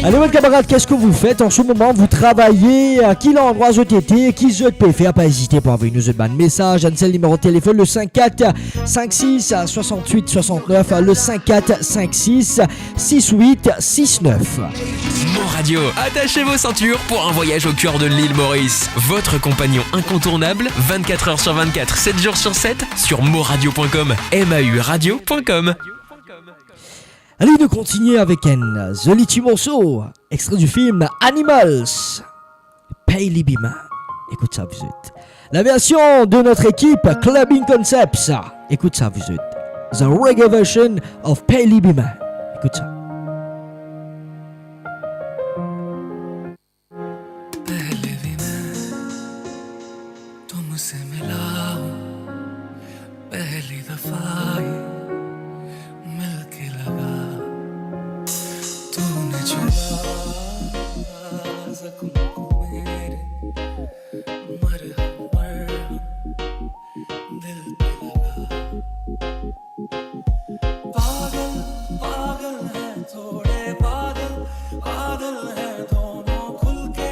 Allez, mon camarade, qu'est-ce que vous faites en ce moment ? Vous travaillez ? À quel endroit vous êtes ? Qui vous pouvez faire ? Pas hésiter pour envoyer nous un mesage. Un seul numéro de téléphone, le cinq quatre cinq six soixante-huit soixante-neuf, le cinq quatre cinq six six huit six neuf. Mo Radio, attachez vos ceintures pour un voyage au cœur de l'île Maurice. Votre compagnon incontournable, vingt-quatre heures sur vingt-quatre, sept jours sur sept, sur moradio point com, M A U radio point com. Allez, nous continuons avec un joli petit morceau, extrait du film Animals, Pehli Bhi Main. Écoute ça, vous êtes. La version de notre équipe Clubbing Concepts. Écoute ça, vous êtes. The reggae version of Pehli Bhi Main. Écoute ça. पहले भी मैं तुमसे मिला हूँ, पहली दफा ही मिलके लगा, तूने छुआ जख्मों को मेरे, मरहम, मरहम दिल पे लगा। पागल, पागल हैं थोड़े बादल, बादल हैं दोनों खुल के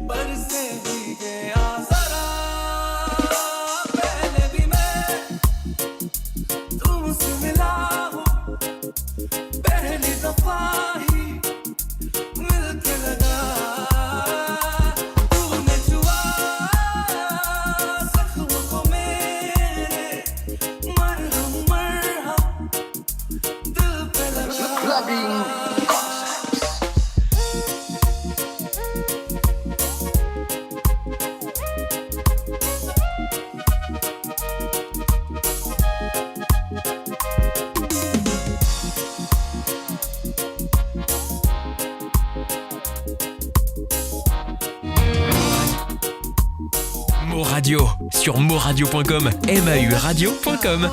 बरसे भीगे आ जरा। पहले भी मैं तुमसे मिला हूँ, पहली दफा ही मिलके लगा, तूने छुआ जख्म को मेरे, मरहम, मरहम दिल पे लगा। Clubbing Concepts. Mo Radio, sur moradio point com, M A U radio point com.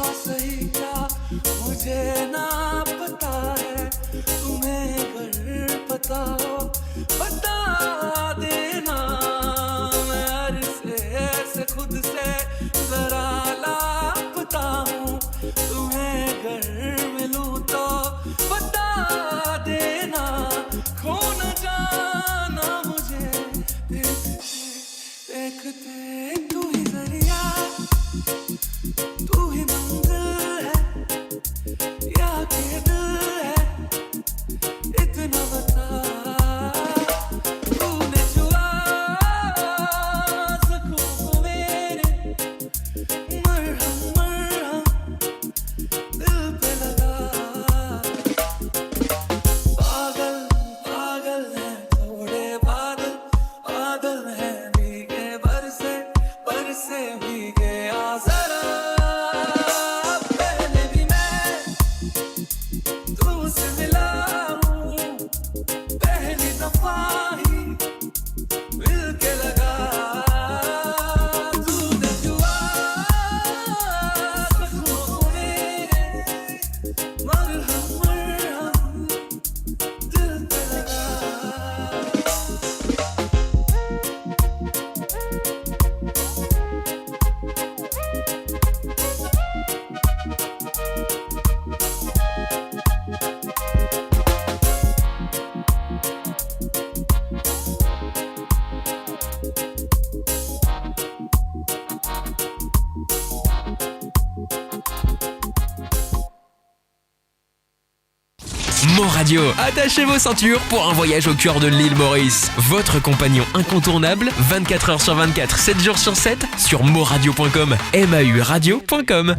मुझे ना पता है तुम्हें अगर पता हो, बता देना। मैं अरसे से खुद से जरा लापता हूँ, तुम्हें अगर मिलूँ तो बता देना। खो न जाना मुझे देखते, देखते। तू ही दरिया, तू ही मंजिल है, या के दिल है इतना बता। तूने छुआ जख्मों को मेरे, मरहम, मरहम दिल पे लगा। पागल, पागल हैं थोड़े बादल, बादल हैं भीगे बरसे, बरसे भीगे आ जरा। पहले भी मैं तुमसे मिला हूँ, पहली दफा ही मिलके लगा, तूने छुआ जख्मों को मेरे, मरहम, मरहम दिल पे लगा। Mo Radio, attachez vos ceintures pour un voyage au cœur de l'île Maurice. Votre compagnon incontournable, vingt-quatre heures sur vingt-quatre, sept jours sur sept, sur moradio point com, M A U radio point com.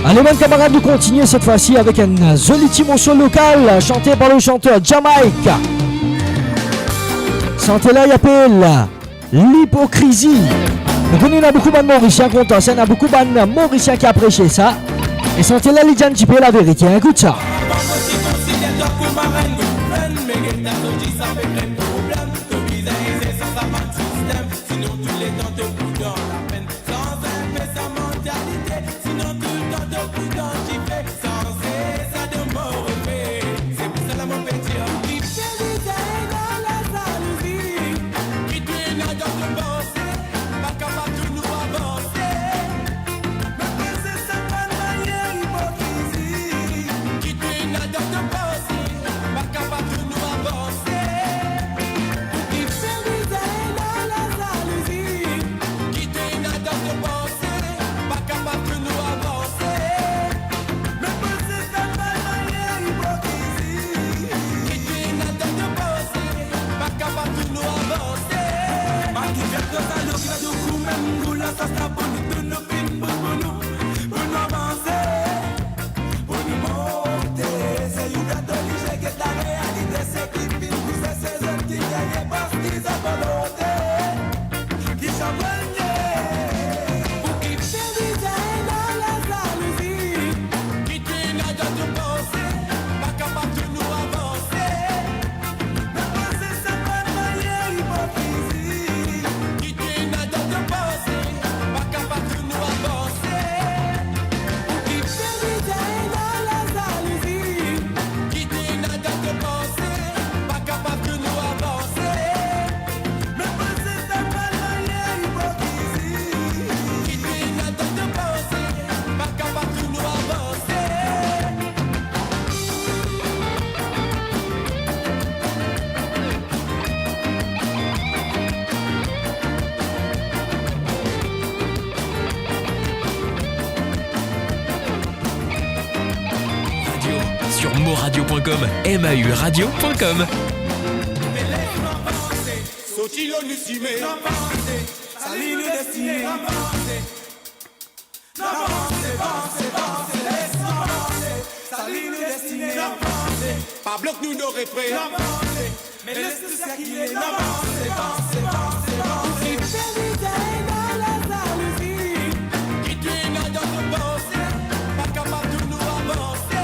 Allez, mes camarades, nous continuons cette fois-ci avec un joli petit morceau local, chanté par le chanteur Jamaïque. Santé la, il appelle Lipokrizi. Nou kone ena boukou bann Morisien kontan sa, ena boukou bann Morisien ki apresie sa. E santé la, li dir enn tipe laverite, ekout sa. Regle problem, to bizin ede sa, sa bann sistem, sinon touletan to pou dan lapenn. Sanz inpe sa mantalite, sinon toultan to pou dan dife. Sanze sa de mo refe. Se pou sa la mo pe dir, ki fer bizin dan lazalouzi, ki tou ena dan to panse, pa kapav tou nou avanse. Me panse sa bann manier ipokrizi, ki tou ena dan to panse, pa kapav tou nou avanse. Ou ki fer bizin dan lazalouzi, ki tou ena dan to panse, pa kapav tou nou avanse. Me panse sa bann manier ipokrizi, ki tou ena dan to panse, pa kapav tou nou avanse. Bann ki fer koz a lor ki va dir kou mem kou la, sa, sa pou nou tou nou finn bout pou nou, pou nou avanse, pou nou monte. Se Yuda to oblize get larealite, se ki finn pou se, se zot ki gagne parski zot volonte. Ki sa pran ye? Ou ki fer bizin dan lazalouzi, ki tou ena dan to panse, pa kapav tou nou avanse. Me panse sa bann manier ipokrizi, ki tou ena dan to panse, pa kapav tou nou avanse. Ou ki fer bizin dan lazalouzi, ki tou ena dan to panse, pa kapav tou nou avanse. Me panse sa bann manier ipokrizi, ki tou ena dan to panse, pa kapav tou nou avanse. Radio, sur moradio point com, M A U radio point com. Sorti lor nou sime, avanse, sali nou destine. Avanse, avanse, avanse, les nou avanse, sali nou destine. Avanse, pa blok nou dan retre. Avanse, me les nou sikile. Avanse, avanse, avanse, avanse. Ou ki fer bizin dan lazalouzi, ki tou ena dan to panse, pa kapav tou nou avanse.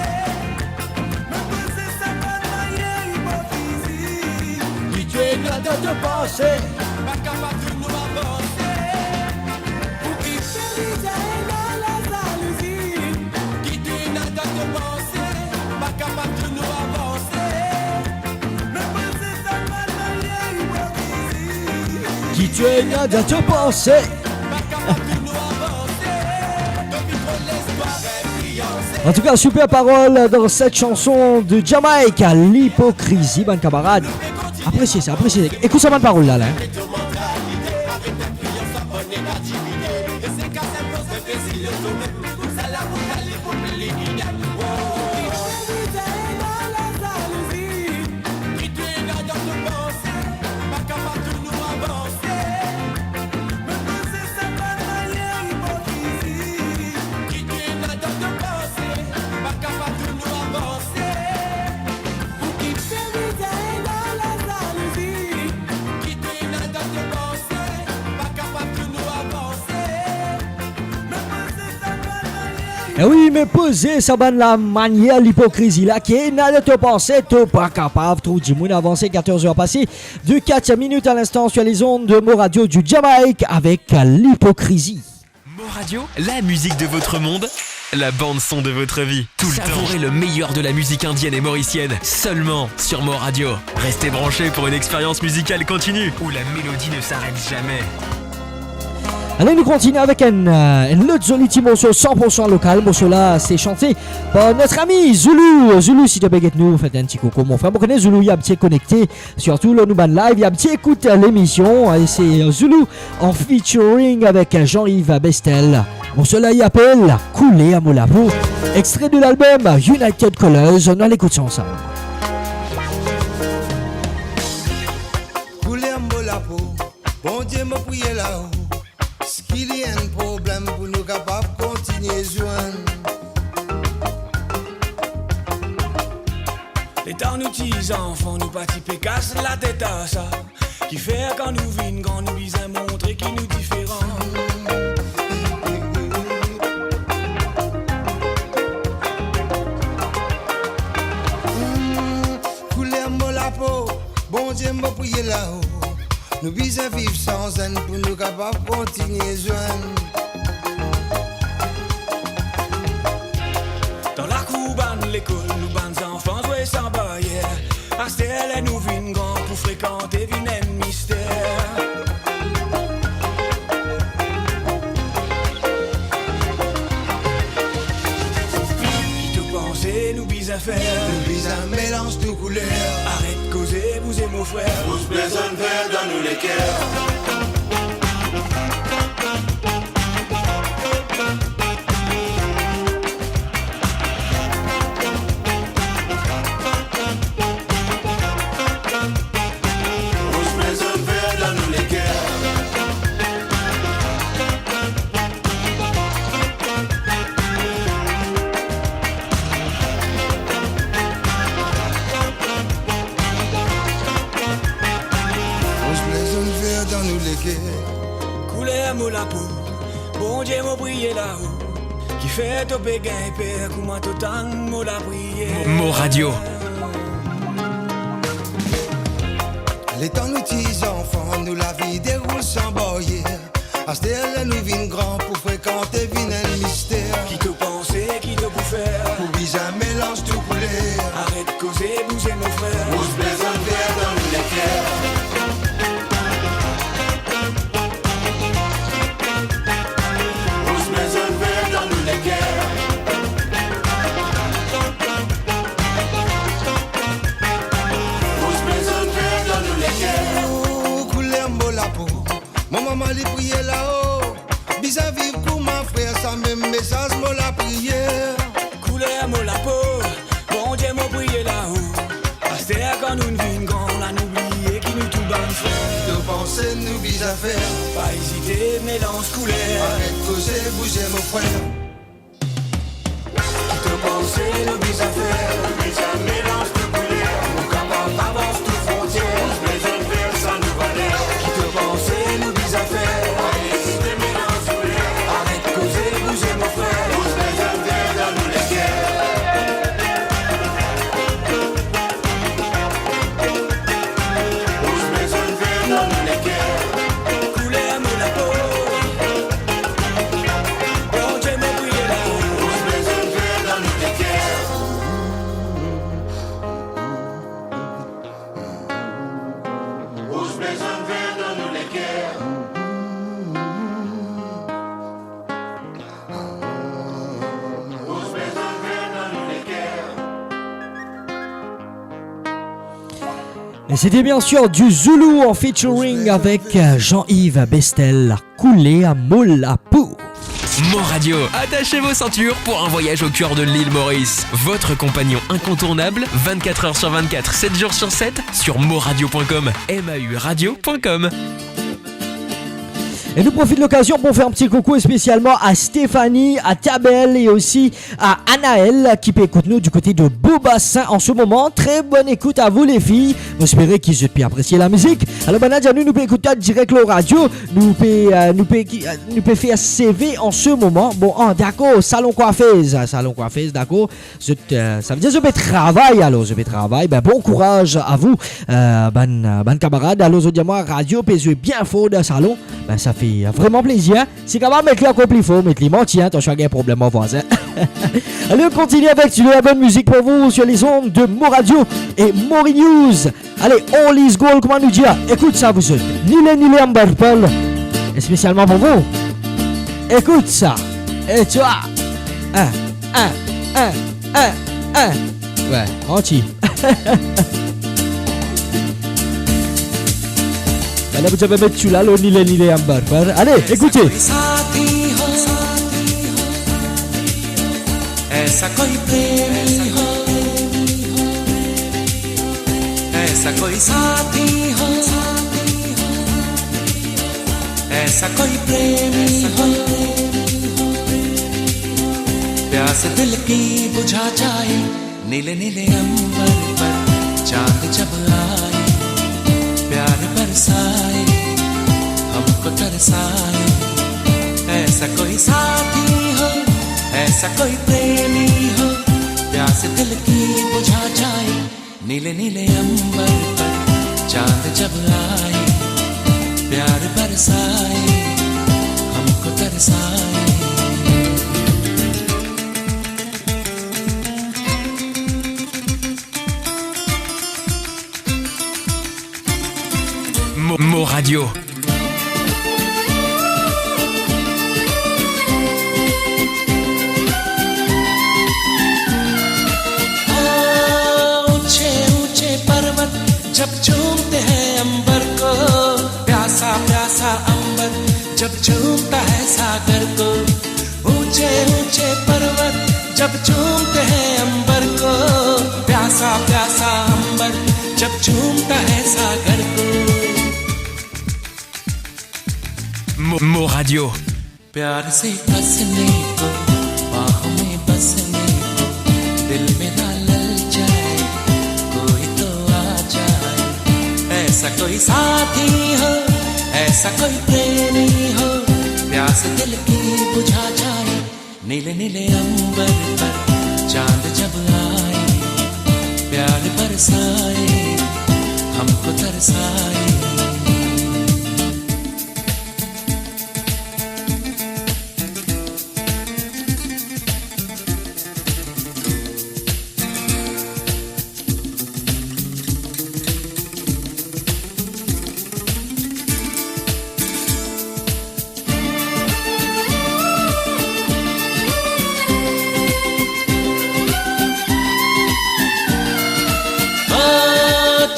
Me panse sa bann manier ipokrizi, ki tou ena dan to panse, pa kapav tou nou avanse. Ou ki fer bizin dan lazalouzi, ki tou ena dan to panse, pa kapav tou nou avanse. Me panse sa bann manier ipokrizi, ki tou ena dan to panse. En tout cas, super parole dans cette chanson de Jamaïque, l'hypocrisie, bann kamarad. Apresie sa, apresie. Ekout sa bann parol la, la, hein. Eh wi, me poze sa bann la manier lipokrizi la, ki ena dan to panse, to pa kapav trouv dimoun avanse. Quatorze heures passées de quatre minutes à l'instant sur les ondes de Mo Radio du Jamaïque avec l'hypocrisie. Mo Radio, la musique de votre monde, la bande son de votre vie, tout le temps. Savourez le meilleur de la musique indienne et mauricienne, seulement sur Mo Radio. Restez branchés pour une expérience musicale continue, où la mélodie ne s'arrête jamais. Allez, nou kontini avek enn, euh, enn lot zoli ti morso san pour san lokal. Morso la, se sante par notre ami Zoulou. Zoulou, si to pe get nou, fer enn ti koukou, mon frer. Mo kone Zoulou, li abitie konekte, sirtou lor nou bann live, li abitie ekout lemision. E se Zoulou an featuring avek Jean-Yves Bestel. Morso la, li apel Kouler mo lapo, extrait de l'album United Colors. Nou al ekout sa ansam. Kouler mo lapo, Bondie, mo priye la-o, eski li enn problem pou nou kapav kontinie zwenn? Letan nou ti zanfan, nou pa ti pe kas latet ar sa. Kifer kan nou vinn gran, nou bizin montre ki nou diferan. Hmm, kouler mo lapo, Bondie, Mo priye lao, nou bizin viv san zenn pou nou kapav kontinie zwenn. Dan lakour bann lekol, nou bann zanfan zwe san baryer. Aster ler nou vinn gran pou frekante vinn enn mister. Ki to panse nou bizin fer? Nou bizin melanz tou kouler. Aret koze, bouze mo frer. Rouz, ble, zonn, ver dan nou leker. Rouz, ble, zonn, ver dan nou leker. Rouz, ble, zonn, ver dan nou leker. Kouler mo lapo, Bondie mo priye lao, kifer to pe gagn per kouma to tann mo lapriyer. Mo Radio. Letan nou ti zanfan, nou lavi deroul san baryer. Aster ler nou vinn gran pou frekante vinn enn mister. Ki to panse, ki to pou fer? Pou bizin melanz tou kouler. Aret koze, bouze mo frer. Rouz, ble, zonn, ver dan nou leker. Rouz, ble, zonn, ver dan nou leker. Rouz, ble, zonn, ver dan nou leker. Kouler mo lapo, mo mama li priye lao. Bizin viv kouma frer, samem mesaz mo lapriyer. Kouler mo lapo, Bondie mo priye lao. Aster kan nou vinn gran, la nou bliye ki nou tou bann frer. To panse nou bizin fer? Pa ezite, melanz kouler. Aret koze, bouze mo frer. Ki to panse nou bizin fer? Nou bizin melanz tou kouler. Nou kapav avans tou frontier. Rouz, ble, zonn, ver, sa nou valer. Ki to panse nou bizin fer? Pa ezite, melanz kouler. Aret koze, bouze mo frer. Rouz, ble, zonn, ver dan nou leker. Rouz, ble, zonn, ver dan nou leker. Kouler mo lapo. Bondie mo priye lao. Rouz, ble, zonn, ver dan nou leker. Rouz, ble, zonn, ver dan nou leker. Rouz, ble, zonn, ver dan nou leker. Et c'était bien sûr du Zoulou en featuring avec, euh, Jean-Yves Bestel, Kouler mo lapo. Mo Radio, attachez vos ceintures pour un voyage au cœur de l'île Maurice. Votre compagnon incontournable, vingt-quatre heures sur vingt-quatre, sept jours sur sept, sur mo radio point com, M A U radio point com. E nou profit lokazion pou fer enn ti koukou spesialman a Stéphanie, a Tabel e osi a Anaël ki pe ekout nou du kote de Beaubassin an se moman. Tre bonn ekout a vou, lefi. Mo espere ki zot pe apresie lamizik. Alor, bann la dir nou, nou pe ekout sa direk lor radio. Nou pe, euh, nou pe, ki, euh, nou pe fer seve an se moman. Bon, ah, dakor, salon kwafez, salon kwafez, dakor. Zot, euh, savedir zot pe travay, alor zot pe travay. Be, bon kouraz a vou, euh, bann, euh, bann kamarad. Alor, zot dir mwa, radio pe zwe bien for dan salon. Be, sa fer, euh, vreman plezir, hein. Si kapav met li ankor pli for, met li, manti, hein, atansion, gagn problem ar vwazin. Allez, on continue avec du, de la bonne musique pour vous sur les ondes de Mo Radio et Mori News. Allez, All Is Gold, kouma nou dir? Ekout sa, vous autres. Nile nile ambar par, spécialement pour vous. Écoute ça. Et toi? Un, un, un, un, un. Ouais, manti. Be la, pou zot met sou la, lo nile nile ambar par. Allez, écoutez. ऐसा कोई प्रेमी हो, ऐसा कोई साथी हो, ऐसा कोई प्रेमी हो, प्यास दिल की बुझा जाए। नीले नीले अंबर पर चांद जब आए, प्यार बरसाए, हमको तरसाए। ऐसा कोई साथी हो, ऐसा कोई प्रेमी हो, प्यास दिल की बुझा जाए। नीले नीले अंबर पर चांद जब आए, प्यार बरसाए, हमको तरसाए। Mo, Mo Radio. हाँ, ऊंचे ऊंचे पर्वत जब चूमते हैं अंबर को, प्यासा प्यासा अंबर जब चूमता है सागर को, ऊंचे ऊंचे पर्वत जब चूमते हैं अंबर को, प्यासा प्यासा अंबर जब चूमता है सागर को। Mo, Mo Radio. प्यार से कसने को, बाहों में बसने को, दिल मेरा ललचाए, कोई तो आ जाए। ऐसा कोई साथी हो, ऐसा कोई प्रेमी हो, प्यास दिल की बुझा जाए। नीले नीले अंबर पर चांद जब आए, प्यार बरसाए, हमको तरसाए।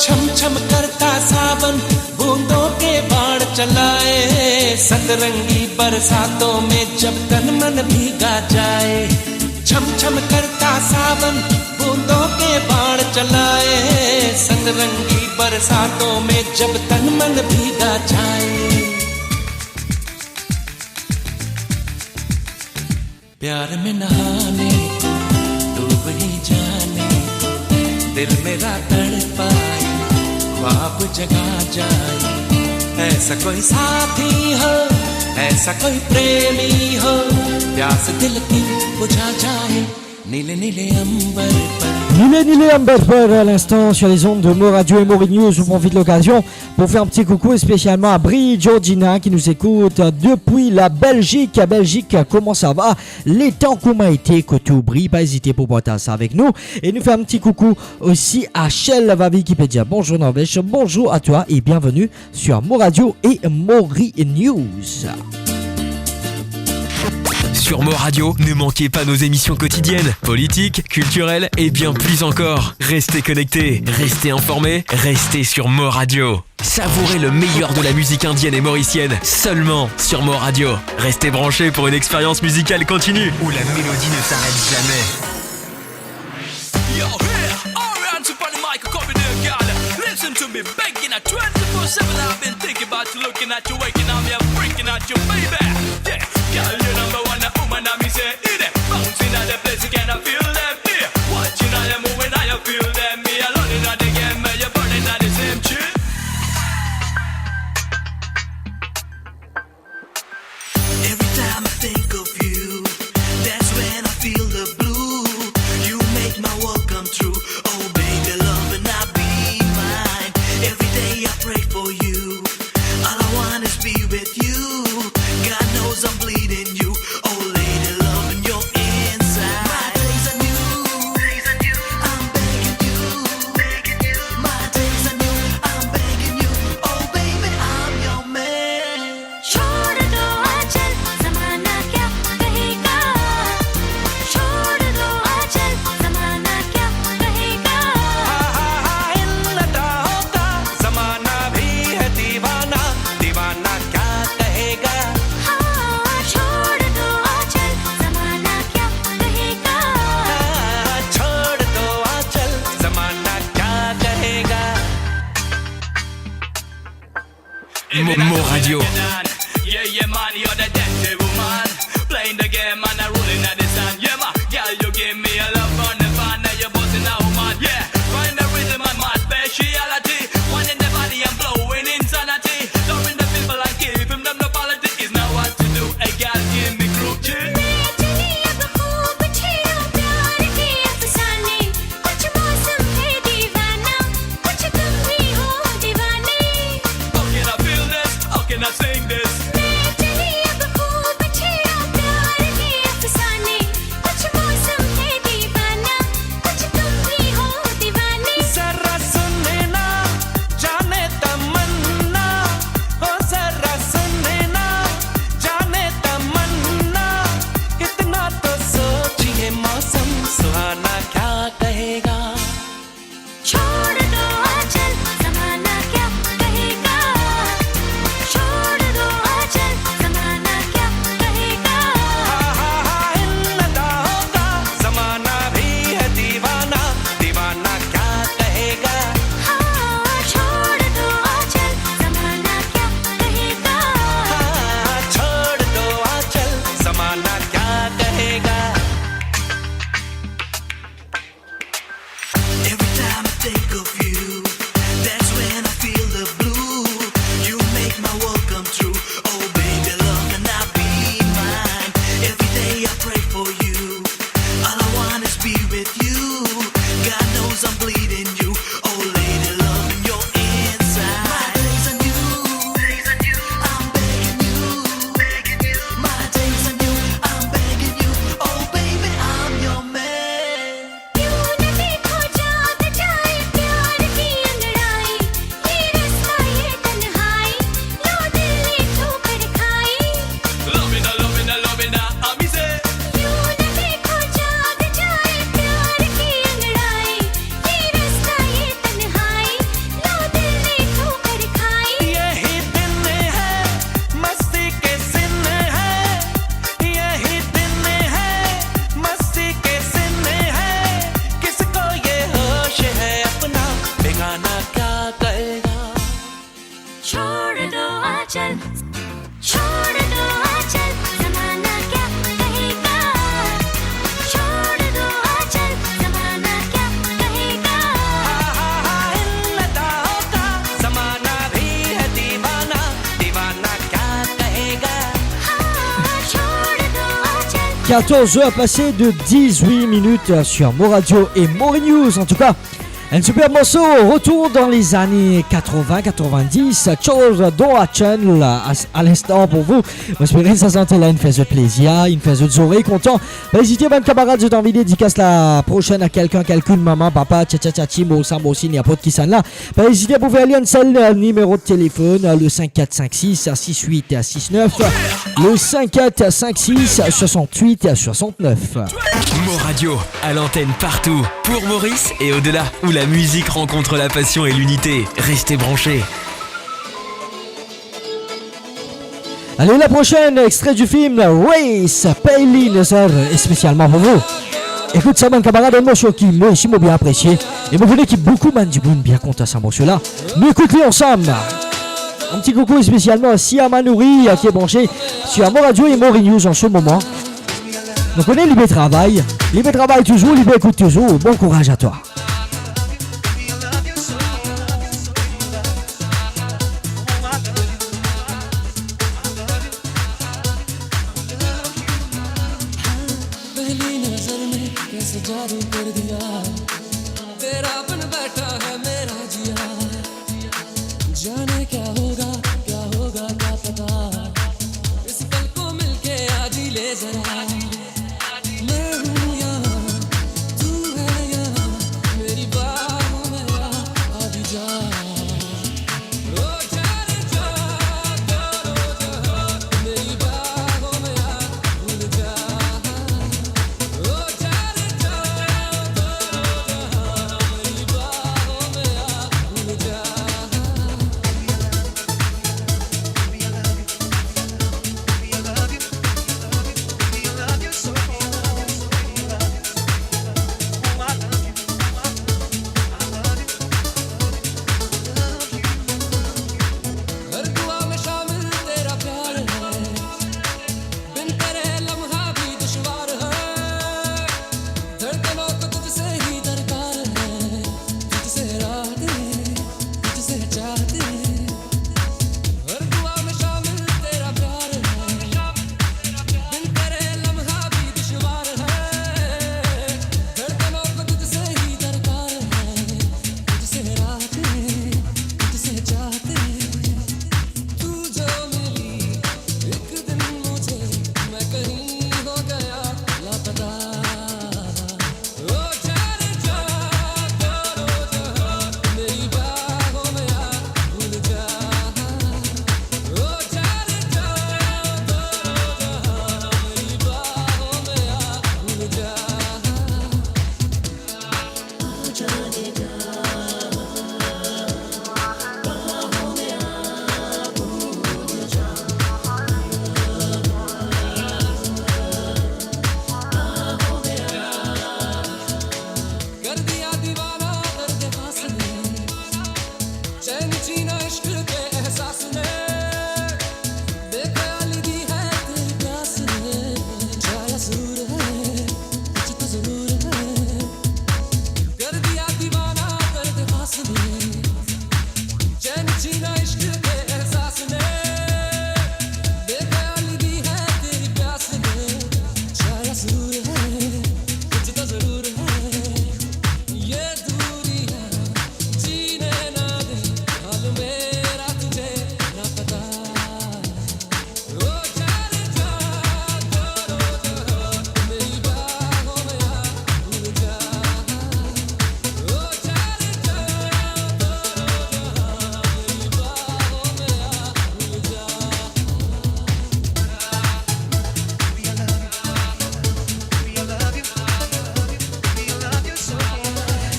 छम छम करता सावन, बूंदों के बाण चलाए, सतरंगी बरसातों में जब तन मन भीगा जाए। छम छम करता सावन, बूंदों के बाण चलाए, सतरंगी बरसातों में जब तन मन भीगा जाए। प्यार में नहाने को, डूब ही जाने को, दिल मेरा तड़पाए, ख्वाब जगा जाए। ऐसा कोई साथी हो, ऐसा कोई प्रेमी हो, प्यास दिल की बुझा जाए, नीले नीले अंबर पर। Nile Nile Amber Pearl à l'instant sur les ondes de Mo Radio et Mori News. On profite de l'occasion pour faire un petit coucou spécialement à Bri Georgina qui nous écoute depuis la Belgique. Belgique, comment ça va? Letan kouma ete kot ou, Bri? Pa ezite pou partaz sa avek nou. E nou fer enn ti koukou osi a Shell Vavi ki pe dir bonzour Norvège, bonjour à toi et bienvenue sur Mo Radio et Mori News. Sur Mo Radio, ne manquez pas nos émissions quotidiennes, politiques, culturelles et bien plus encore. Restez connectés, restez informés, restez sur Mo Radio. Savourez le meilleur de la musique indienne et mauricienne seulement sur Mo Radio. Restez branchés pour une expérience musicale continue où la mélodie ne s'arrête jamais. Yo, here, Orion to pon di mic, come here, girl. Listen to me, begging at twenty-four seven. I've been thinking about you, looking at you, waking on me, I'm freaking out you, baby. Yeah, girl, you number one, the woman that me say, in it. Bouncing at the place, you cannot feel them, yeah. Watching how you moving, how you feel them. Me alone in the game, but you're burning at the same tree. Every time I think of you, that's when I feel the blue. You make my world come true. Oh, baby, love and I be mine. Every day I pray for you. All I want is be with you. God knows I'm bleeding you. Oh, lady, love in your inside. My days are new. I'm begging you. My days are new. I'm begging you. Oh, baby, I'm your man. छोड़ दो आंचल, जमाना क्या कहेगा? छोड़ दो आंचल, जमाना क्या कहेगा? हा, हा, हा, हिल न होता, जमाना भी है दीवाना, दीवाना क्या कहेगा? हाँ, छोड़ दो आंचल, जमाना क्या कहेगा? हाँ, छोड़ दो आंचल, जमाना क्या कहेगा? Mo, Mo Radio. Yeah, yeah, man, you're the dirty woman. Playing the game and a rolling at the sand. Yeah, my girl, you give me a love on the fan. Now you're busting out, man. Yeah, find the rhythm and my speciality. One in the body and blowing insanity. Loving the people and giving them the quality. Is now what to do. A girl, give me clue. मैं इतनी अब खूब छेड़ो प्यार के अफसाने, कुछ मौसम है दीवाना, कुछ तुम भी हो दीवाना। Now sing this. मैं चली अब खूब छेड़ा प्यार के अफसाने, कुछ मौसम है दीवाना, कुछ तुम भी हो दीवाने। जरा सुनना, जाने तमन्ना, ओ जरा सुनना, जाने तमन्ना, इतना तो सोचिए मौसम सुहाना क्या कहेगा। छोड़ दो आंचल, जमाना क्या कहेगा? छोड़ दो आंचल, जमाना क्या कहेगा? हा, हा, हा, इन्ना दा होगा, जमाना भी है दीवाना, दीवाना क्या कहेगा? हाँ, छोड़ दो आंचल, जमाना क्या कहेगा? हाँ, छोड़ दो आंचल, जमाना क्या कहेगा? Every time I think of you, that's when I feel the blue. You make my world come true. Oh, baby, love, can I be mine? Every day I pray for you. All I want is be with you. God knows I'm bleeding you. Oh, lady, love in your inside. My days are new. I'm begging you. My days are new. I'm begging you. Oh, baby, I'm your man. क्यों न देखो जाग जाए प्यार की अंगड़ाई, ये रस्ता ये तन्हाई, लो दिल ने ठोकर खाई। Lovina, lovina, lovina, amise. क्यों न देखो जाग जाए प्यार की अंगड़ाई, ये रस्ता ये तन्हाई, लो दिल ने ठोकर खाई। यही दिन है, मस्ती के दिन है, यही दिन है, मस्ती के दिन है, किसको ये होश है अपना, बेगाना क्या कहेगा? छोड़ दो आंचल, छोड़ दो आंचल, जमाना क्या कहेगा? छोड़ दो आंचल, जमाना क्या कहेगा? हा, हा, हा, इन्ना दा होगा, जमाना भी है दीवाना, दीवाना क्या कहेगा? हाँ, छोड़ दो आंचल। Quatorze heures passées de dix-huit minutes sur Mo Radio et Mori News. En tout cas, un superbe morceau, retour dans les années quatre-vingts, quatre-vingt-dix, Chord do Achal, à, à l'instant pour vous. Mo espere sa santi la inn fer zot plezir, inn fer zot zorey kontan. Pa ezite, bann kamarad, zot anvi dedikas la prochaine à quelqu'un, quelqu'une, maman, papa, tchatcha, tchatchi, morsa, morsi, ninport kisannla. Pa ezite pou fer li enn sel, euh, nimero de telefone, euh, le cinq quatre cinq six six huit six neuf, le cinq quatre cinq six soixante-huit soixante-neuf. Mo Radio, à l'antenne partout, pour Maurice et au-delà, où la musique rencontre la passion et l'unité. Restez branchés. Allez, la prochaine, extrait du film Race, Payli Nazar, spécialement pour vous. Écoute sa, bann kamarad, enn morso ki mwa osi mo bien apresie. E mo kone ki boukou bann dimoun bien kontan sa morso la. Nou ekout li ansam. Un petit coucou spécialement à Sia Manouri, euh, qui est branché sur Mo Radio et Mori News en ce moment. Donk, nou kone li pe travay, li pe travay touzour, li pe ekout touzour. Bon courage à toi. पहली नजर में कैसे जादू कर दिया, तेरा बन बैठा है मेरा जिया। जाने क्या होगा, क्या होगा, क्या पता, इस पल को मिलके आज ही ले जरा। मैं हूँ यहाँ, तू है यहाँ, मेरी बाहों में आ, आ भी जा।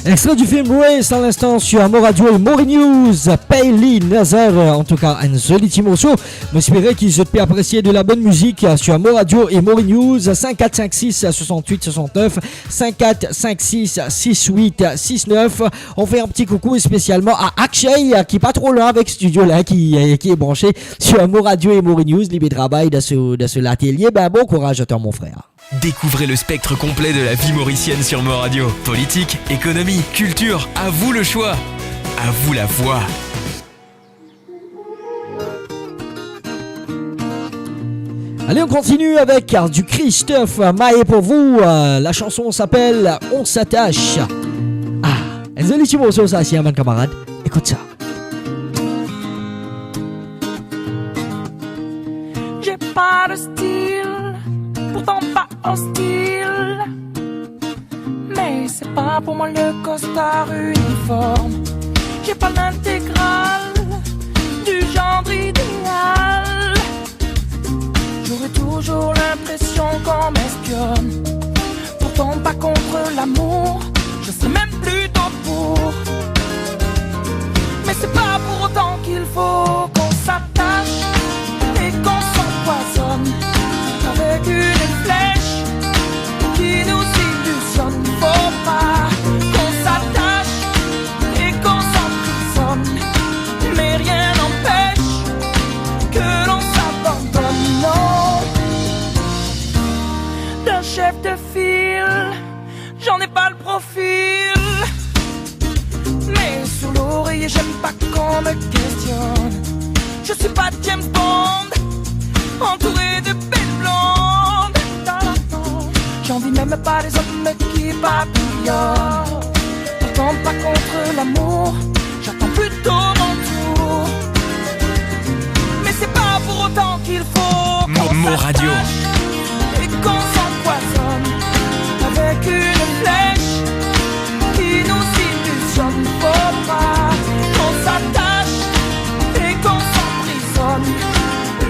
Extrait du film Race à l'instant sur Mo Radio et Mori News. Payli Nazar, en tout cas, un joli petit morceau. Mo espere ki zot pe apresie de la bonne musique sur Mo Radio et Mori News. Cinq quatre cinq six soixante-huit soixante-neuf, cinq quatre cinq six six huit six neuf. On fait un petit coucou spécialement à Akshay, qui est pas trop loin avec studio là, qui, euh, qui est branché sur Mo Radio et Mori News. Li pe travay dan so, dan so latelier. Ben, bon courage à toi, mon frère. Découvrez le spectre complet de la vie mauricienne sur Mo Radio. Politique, économie, culture, à vous le choix. À vous la voix. Allez, on continue avec, euh, du Christophe Maé pour vous. Euh, la chanson s'appelle On s'attache. Ah, un joli petit morceau ça, si, hein, mon camarade. Écoute ça. J'ai pas de style, pourtant pas hostile. Mais c'est pas pour moi le costard uniforme. J'ai pas l'intégrale du genre idéal. J'aurais toujours l'impression qu'on m'espionne. Pourtant pas contre l'amour, je serais même plutôt pour. Mais c'est pas pour autant qu'il faut qu'on s'attache et qu'on s'empoisonne avec une flèche qui nous illusionne. Faut pas qu'on s'attache et qu'on s'emprisonne, mais rien n'empêche que l'on s'abandonne. Non, d'un chef de file, j'en ai pas le profil. Mais sur l'oreiller, j'aime pas qu'on me questionne. Je suis pas James Bond, entouré de belles blondes. J'envie même pas les hommes qui papillonnent. Pourtant pas contre l'amour, j'attends plutôt mon tour. Mais c'est pas pour autant qu'il faut qu'on Mo Radio. S'attache et qu'on s'empoisonne avec une flèche qui nous illusionne. Faut pas qu'on s'attache et qu'on s'emprisonne,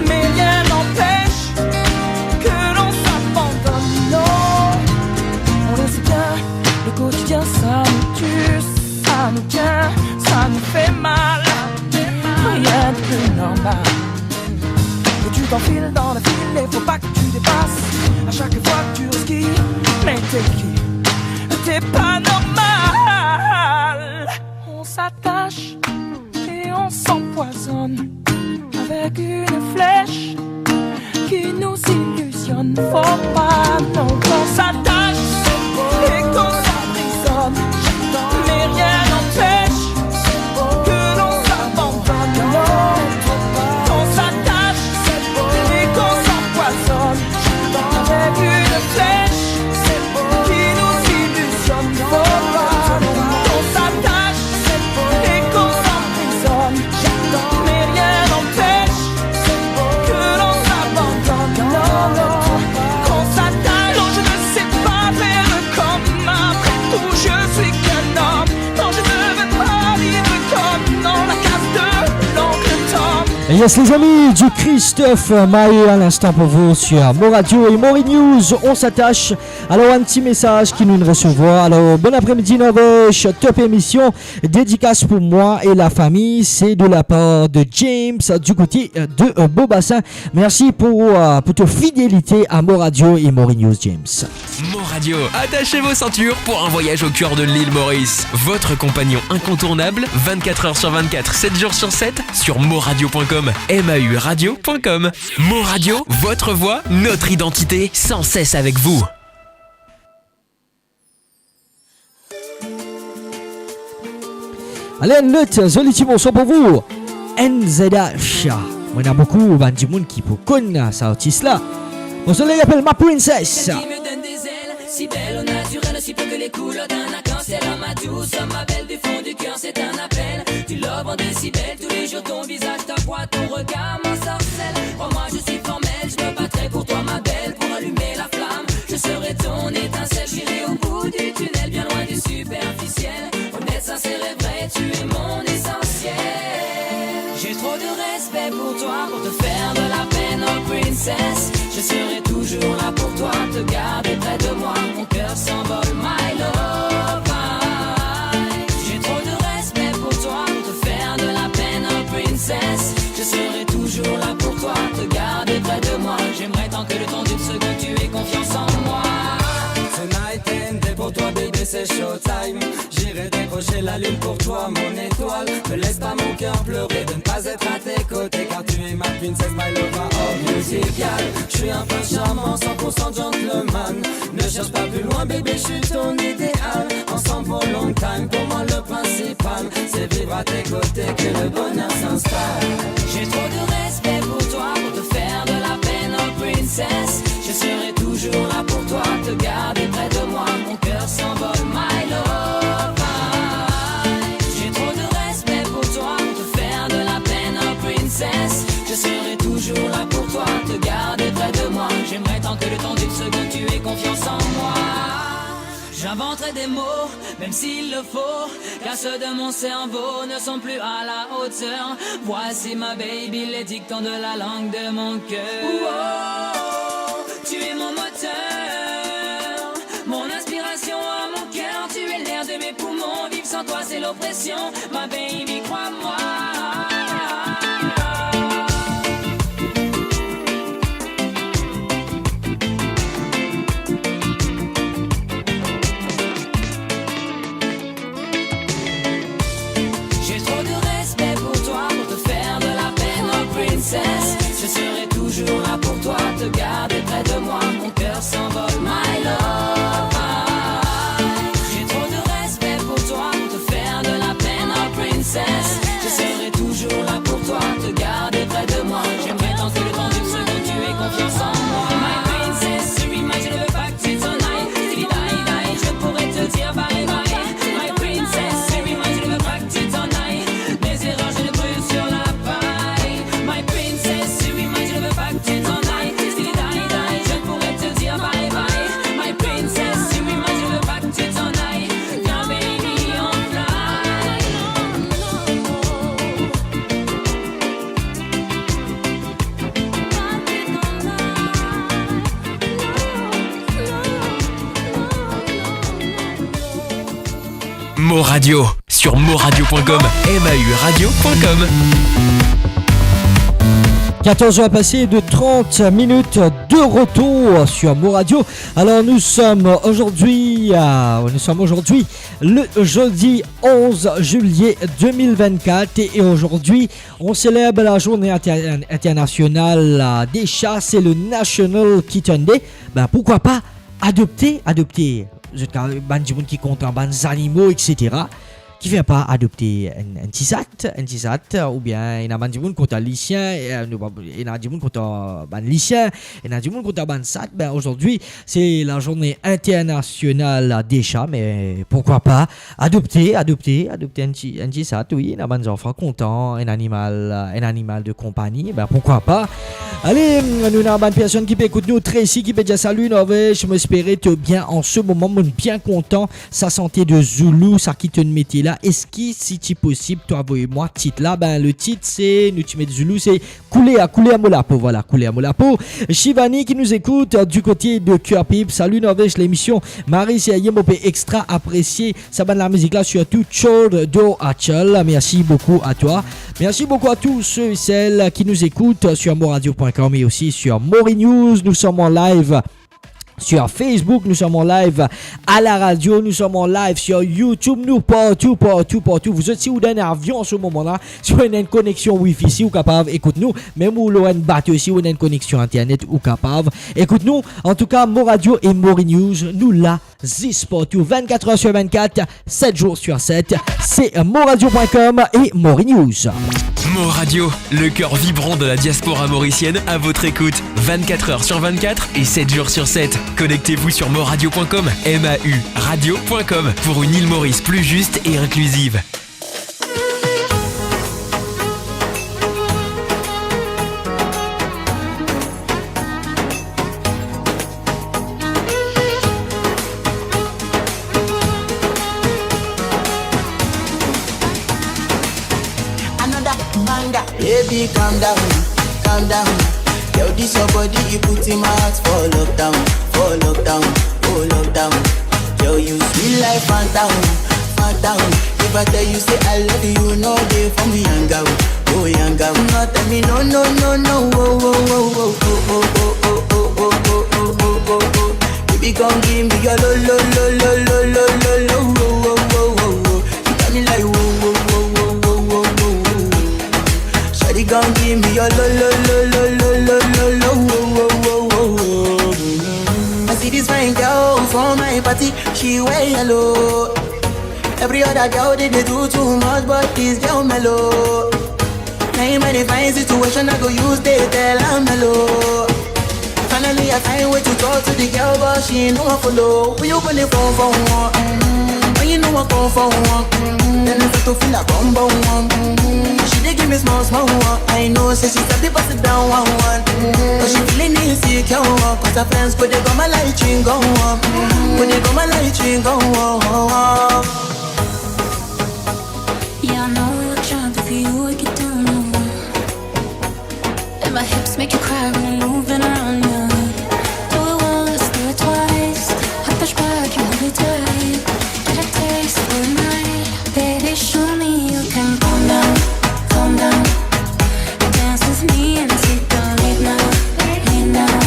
mais rien n'empêche que l'on s'abandonne. Non, on le sait bien, le quotidien ça nous tue, ça nous tient, ça nous fait mal. Rien de plus normal. Et tu t'enfiles dans la file et faut pas que tu dépasses. À chaque fois que tu resquilles, mais t'es qui ? T'es pas normal. On s'attache et on s'empoisonne avec une flèche qui nous illusionne. Faut pas, non, qu'on s'attache et qu'on s'emprisonne, mais rien n'empêche que l'on s'abandonne. Non, qu'on s'attache et qu'on s'empoisonne avec une flèche qui nous illusionne. Faut pas, non, qu'on s'attache et qu'on s'emprisonne, mais rien n'empêche que l'on s'abandonne. Non, non, qu'on s'attache. Non, je ne sais pas faire comme après tout, je suis qu'un homme. Non, je ne veux pas vivre comme dans la case de l'oncle Tom. Et yes, les amis, du Christophe Maé à l'instant pour vous sur Mo Radio et Mori News. On s'attache. Alors, un petit message qui nous recevra. Alors, bon après-midi, Norvège. Top émission. Dédicace pour moi et la famille, c'est de la part de James du côté, euh, de, euh, Beau-Bassin. Merci pour, euh, pour ta fidélité à Mo Radio et Mori News, James. Mo Radio, attachez vos ceintures pour un voyage au cœur de l'île Maurice. Votre compagnon incontournable, vingt-quatre heures sur vingt-quatre, sept jours sur sept, sur mo radio point com, M A U radio point com. Mo Radio, votre voix, notre identité, sans cesse avec vous. Allez, enn lot zoli ti morso pou vou. N Z H. Mo ena boukou bann dimoun ki pou konn sa artis la. Morso la, li apel Ma Princess. Qui me donne des ailes, si belle au naturel, aussi peu que les couleurs d'un arc-en-ciel. Oh ma douce, oh ma belle, du fond du cœur, c'est un appel. Tu love en décibels, tous les jours ton visage, ta voix, ton regard m'ensorcelle. Crois-moi, je suis formel, je me battrai pour toi, ma belle, pour allumer la flamme. Je serai ton étincelle, j'irai au bout du tunnel, bien loin du superficiel. Honnête, sincère et vrai, tu es mon essentiel. J'ai trop de respect pour toi, pour te faire de la peine, oh princess. Je serai toujours là pour toi, te garder près de moi. Mon cœur s'envole, my lover. Je serai toujours là pour toi, te garder près de moi. J'aimerais tant que le temps d'une seconde, tu aies confiance en moi. Tonight and day pour toi, baby, c'est showtime. J'irai décrocher la lune pour toi, mon étoile. Ne laisse pas mon cœur pleurer de ne pas être à tes côtés, car tu es ma princesse, my lover, oh musical. Je suis un prince charmant, cent pour cent gentleman. Ne cherche pas plus loin, bébé, je suis ton idéal. Ensemble pour long time, pour moi le principal, c'est vivre à tes côtés que le bonheur s'installe. J'ai trop de respect pour toi, pour te faire de la peine, oh princess. Je serai toujours là pour toi, te garder près de moi. Mon cœur s'envole, my lover. J'ai trop de respect pour toi, pour te faire de la peine, oh princess. Je serai toujours là pour toi, te garder près de moi. J'aimerais tant que le temps d'une seconde, tu aies confiance en moi. J'inventerai des mots, même s'il le faut, car ceux de mon cerveau ne sont plus à la hauteur. Voici, ma baby, les dictons de la langue de mon cœur. Oh, tu es mon moteur, mon inspiration à mon cœur. Tu es l'air de mes poumons, vivre sans toi, c'est l'oppression. Ma baby, crois-moi. J'ai trop de respect pour toi, pour te faire de la peine, oh princess. Je serai toujours là pour toi, te garder près de moi. Mon cœur s'envole, my lover. J'ai trop de respect pour toi, pour te faire de la peine, oh princess. Je serai toujours là pour toi, te garder près de moi. J'aimerais tant que le temps d'une seconde, tu aies confiance en moi. My princess, sur image, je ne veux pas que tu t'en ailles. Si die, die, je pourrais te dire bye bye. My princess, sur image, je ne veux pas que tu t'en ailles. Mes erreurs, je les brûle sur la paille. My princess, sur image, je ne veux pas que tu t'en ailles. Si die, die, je pourrais te dire bye bye. My princess, sur image, je ne veux pas que tu t'en ailles. Viens, baby, on fly. Mo Radio, sur moradio point com, M A U radio point com. Quatorze heures passées de trente minutes, de retour sur Mo Radio. Alors nous sommes aujourd'hui, euh, nous sommes aujourd'hui le jeudi onze juillet deux mille vingt-quatre et, et aujourd'hui on célèbre la journée inter-, internationale, euh, des chats, c'est le National Kitten Day. Ben pourquoi pas adopter, adopter, zot ka, bann dimoun ki kontan bann zanimo, et cetera. Kifer pa adopte enn, enn ti sat, enn ti sat, oubien ena bann dimoun kontan lisien, eh, nou pa, ena dimoun kontan bann lisien, ena dimoun kontan bann sat. Ben, aujourd'hui, c'est la journée internationale des chats, mais pourquoi pas adopter, adopter, adopter enn ti, enn ti sat, wi, ena bann zanfan kontan enn animal, enn animal de compagnie, ben, pourquoi pas. Ale, nou ena bann personn ki pe ekout nou, Tracy ki pe dir, "Salut Norvège, mo espere to bien an se moman, mo bien kontan sa sante de Zulu, sa ki to'nn mete la. Eski, si ti posib, to avoy mwa tit la?" Ben, le tit, se, nou ti met Zulu, se Kouler, kouler mo lapo, vwala, Kouler mo lapo. Shivani ki nou ekout, euh, du kote de Curepipe. "Salut Norvège, lemision Marie Serye, mo pe extra apresie sa bann lamizik la, sirtou Chord do Achal. Merci beaucoup à toi." Merci beaucoup à tous ceux et celles qui nous écoutent sur moradio point com et aussi sur Mori News. Nous sommes en live sur Facebook, nous sommes en live à la radio, nous sommes en live sur YouTube, nou partou, partou, partou. Zot si ou dan enn avion an se moman la, si ou ena enn koneksion wifi, si ou kapav ekout nou, mem ou lor enn bato, si ou ena enn koneksion internet, ou kapav ekout nou. Antouka, Mo Radio e Mori News, nou la zis partou, vingt-quatre heures sur vingt-quatre, sept jours sur sept. C'est moradio point com et Mori News. Mo Radio, le cœur vibrant de la diaspora mauricienne à votre écoute, vingt-quatre heures sur vingt-quatre et sept jours sur sept. Connectez-vous sur moradio point com, M A U radio point com, pour une île Maurice plus juste et inclusive. Another banger. Baby, calm down, calm down. Girl, this your body, you put in my heart for lockdown, for lockdown, oh lockdown. Girl, you sweet like phantom, phantom. If I tell you say I love you, no day for me, young girl. Oh, yanga, no, tell me no, no, no, no, oh, oh, oh, oh, oh, oh, oh, oh, oh, oh, oh, oh, oh, oh. Baby, come give me your lo, lo, lo, lo, lo, lo, lo, lo, oh, oh, oh, oh, oh. You got me like, whoa, whoa, whoa, whoa, whoa, whoa, whoa, whoa. Shawty, come give me your lo, lo, lo, lo, lo, lo, lo, lo, oh, oh, oh, oh, oh. I see this fine girl from my party, she wear yellow. Every other girl, they, they do too much, but this girl mellow. Now in my divine situation, I go use they tell I'm mellow. Finally, I find way to talk to the girl, but she ain't no one follow. Who you gonna phone for one? Mm-hmm. When you know I come for one, mm-hmm, then I start to feel a bum bum one. Mm-hmm. She dey give me small small one. I know, say she start to pass it down one one. Mm-hmm. But she feeling insecure one. 'Cause her friends go, they go my light ring go on. Mm-hmm. Go, they go my light ring go on. Yeah, I know I look sharp if you work it down low. And my hips make you cry when I'm moving around you. Do it once, do it twice. I push back, you hold me tight. Get a taste for a night. Baby, show me you can calm down, calm down. Dance with me and take the lead now, lead now.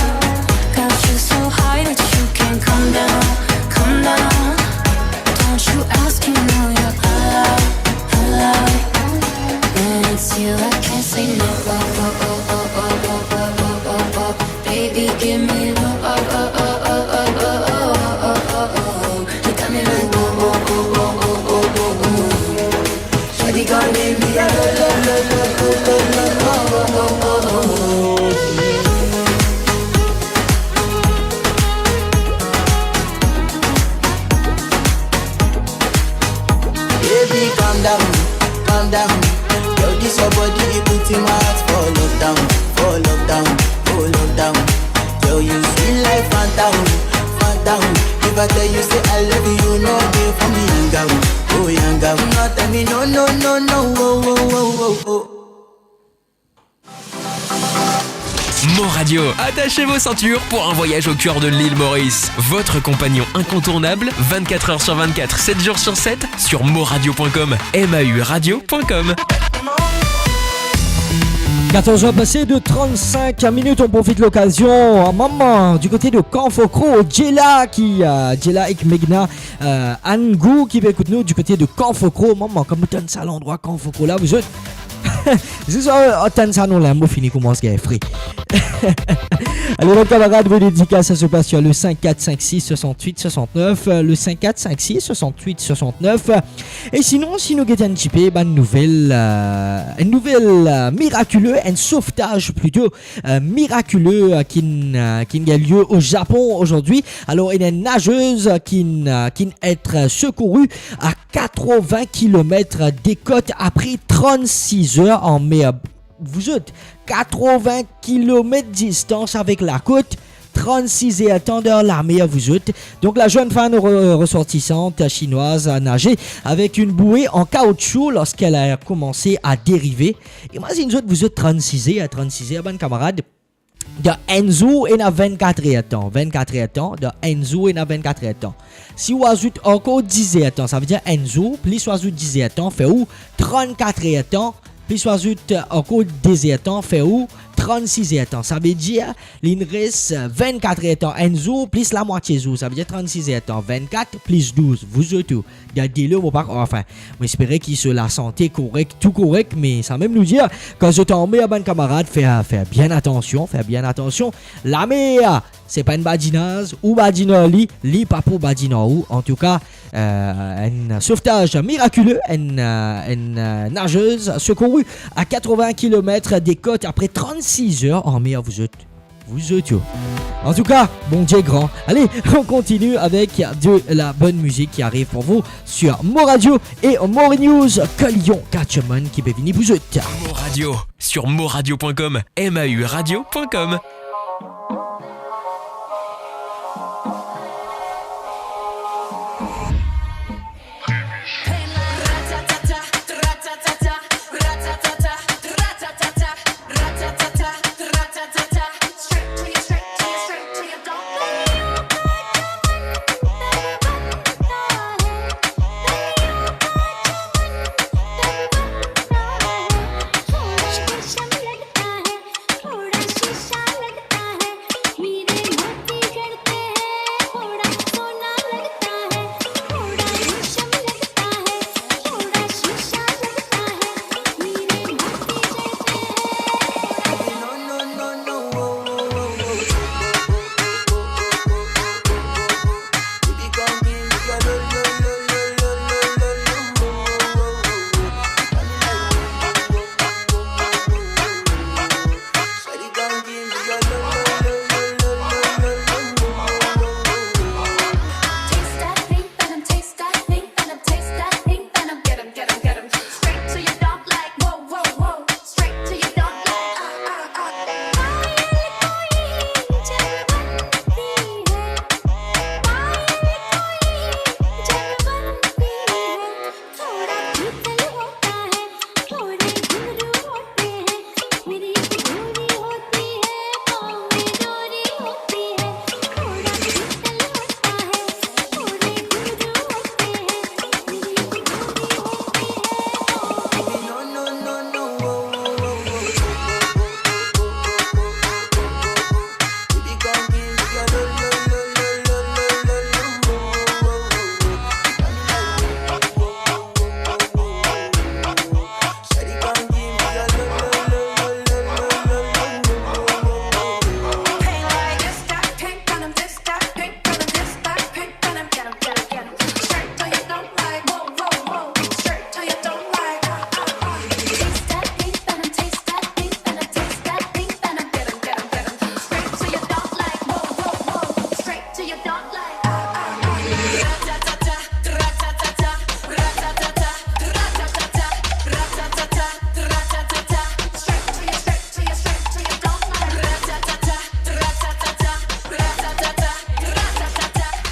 Got you so high that you can't come down, come down. Don't you ask, you know you're allowed, allowed. When it's you, I can't say no. Oh, oh, oh, oh, oh, oh, oh, oh, oh, oh, oh. Baby, give me low. Oh, oh, oh, oh, oh, oh, oh, oh, oh, oh, oh, oh. You got me like, oh, oh, oh, oh, oh, oh, oh, oh. Shawty gon' leave me a lo, lo, lo, lo, lo, lo, lo, oh, oh, oh, oh, oh. Baby, calm down, calm down. Yo, this your body, it put in my heart for lockdown, for lockdown, for lockdown. Yo, you sweet like Fanta, Fanta. If I tell you say I love you, no day for me, yanga, oh, yanga. No, tell me no, no, no, no, oh, oh, oh, oh, oh. Mon Radio. Attachez vos ceintures pour un voyage au cœur de l'île Maurice. Votre compagnon incontournable, vingt-quatre heures sur vingt-quatre, sept jours sur sept, sur moradio point com, M A U radio point com. Quatorze heures passées de trente-cinq minutes, on profite l'occasion, euh, maman, du côté de Camp Fokro, Djela qui, euh, Djela ek Megna, euh, Angou qui va écouter nous du côté de Camp Fokro. Maman, comme vous tenez ça, l'endroit Camp Fokro là, vous êtes Zis, euh, atann sa non la, mo fini koumans gagn fre. Alors, bann kamarad, vos dédicaces, ça se passe sur le cinq quatre cinq six soixante-huit soixante-neuf, euh, le cinq quatre cinq six soixante-huit soixante-neuf. E sinon, si nou get enn tipe bann nouvel, euh, enn nouvel, euh, mirakile, enn sovtaz plito, euh, mirakile, euh, ki'nn, euh, ki'nn gagn lie o Zapon azordi. Alor, ena enn nazez ki'nn, euh, ki'nn et sekouri a quatre-vingts kilomètres des côtes après trente-six heures en mer. Vous êtes quatre-vingts kilomètres distance avec la côte, trente-six heures temps dans la mer, vous êtes. Donc, la jeune femme re-, ressortissante chinoise a nagé avec une bouée en caoutchouc lorsqu'elle a commencé à dériver. Imagine, vous êtes, vous êtes trente-six heures, trente-six heures, bann kamarad. Dan enn zour, ena vennkat er tan. Vennkat er tan, dan enn zour, ena vennkat er tan. Si ou azout ankor diz er tan, savedir enn zour, plis ou azout diz er tan, fer ou trannkat er tan, plis ou azout ankor de er tan, fer ou trannsis er tan. Savedir, li'nn res vennkat er tan, enn zour plis lamwatie zour, savedir trannsis er tan, vennkat plis douz, vous êtes où? Gard delo, mo pa, anfin, mo espere ki so lasante korek, tou korek, me samem nou dir, kan zot anmer, bann kamarad, fer, fer bien atansion, fer bien atansion. Lamer, se pa enn badinaz, ou badin ar li, li pa pou badin ar ou. Antouka, euh, enn sovtaz mirakile, enn, euh, enn, euh, nazez sekouri a quatre-vingts kilomètres des côtes après trannsis er anmer, vous êtes Vous êtes où? En tout cas, Bondie gran. Allez, on continue avec de la bonne musique qui arrive pour vous sur Mo Radio et Mo News. Colion Catchman ki pe vini pou zot. Mo Radio, sur moradio point com, M A U radio point com.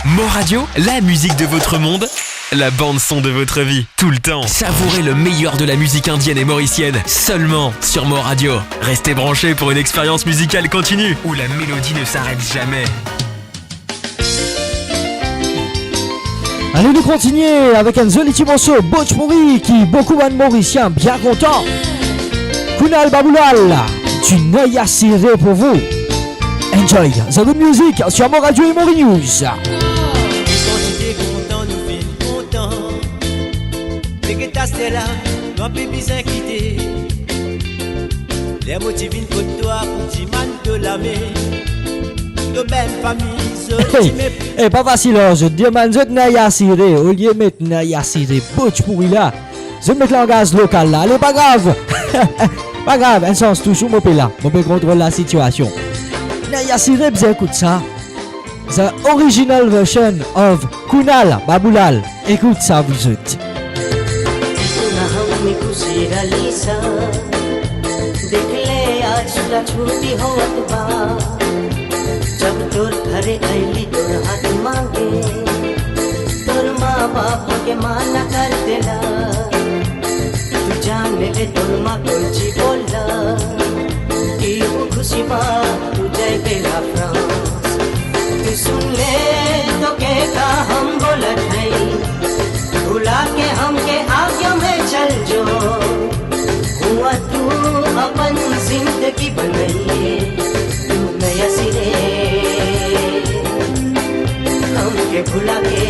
Mon Radio, la musique de votre monde, la bande son de votre vie, tout le temps. Savourez le meilleur de la musique indienne et mauricienne, seulement sur Mon Radio. Restez branchés pour une expérience musicale continue, où la mélodie ne s'arrête jamais. Allez, nou kontigne avek enn zoli ti morso Bhojpuri ki boukou bann Morisien bien kontan. Kunal Babulal, Tu n'as assuré pour vous. Enjoy the good music sur Mon Radio et Mori News. Kan ti pe kontan, nou finn kontan. Me get aster la, nou pa pe bizin kite. Ler mo ti vinn kot twa pou dimann to lame, to bel fami, zot ti me... Hey, pa fasil, an, zot dimann zot Naya Sire, olie met Naya Sire, Bhojpuri la, zot met langaz lokal la. Ale, pa grav. Pa grav, enn sans touzour mo pe la, mo pe kontrol lasitiasion. Naya Sire bizin ekout sa. The original version of Kunal Babulal. Ekout sa, zot. Ti to na hami khushi rali sa, dekh le aaj sula chuti hot ba. Jab tor ghare aili tor hath mange, tor maa baap ke mana kar dela. Tu jaan le tor maa konchi bola, ki wo khushi ba tu jai gela France. Tu sun le to ke ka hum bolat hai, bhula ke humke aage mein chal jo. Hua tu apan zindagi banaiye, tu naya sire humke bhula ke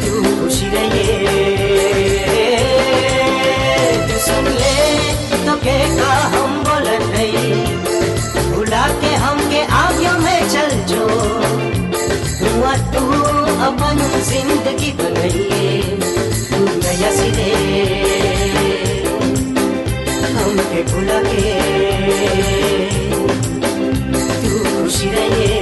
tu khushi rahiye. Tu sun le to ke ka hum bolat hai, bhula ke humke aage mein chal jo. Hua tu apan zindagi banaiye, tu naya sire humke bhula ke tu khushi rahiye.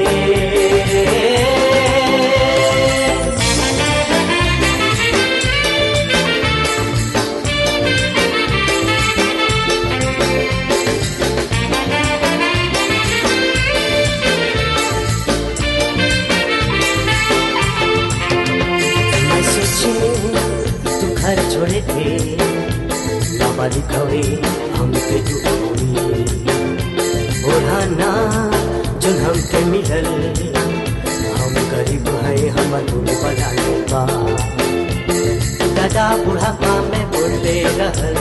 Mai soche, tu ghar chhore the, na malik hove humke tu apne. Bhulana jo humke milal, hum gareeb hain, hamar ghar banane ka. Dada budhapa mein bole rahal,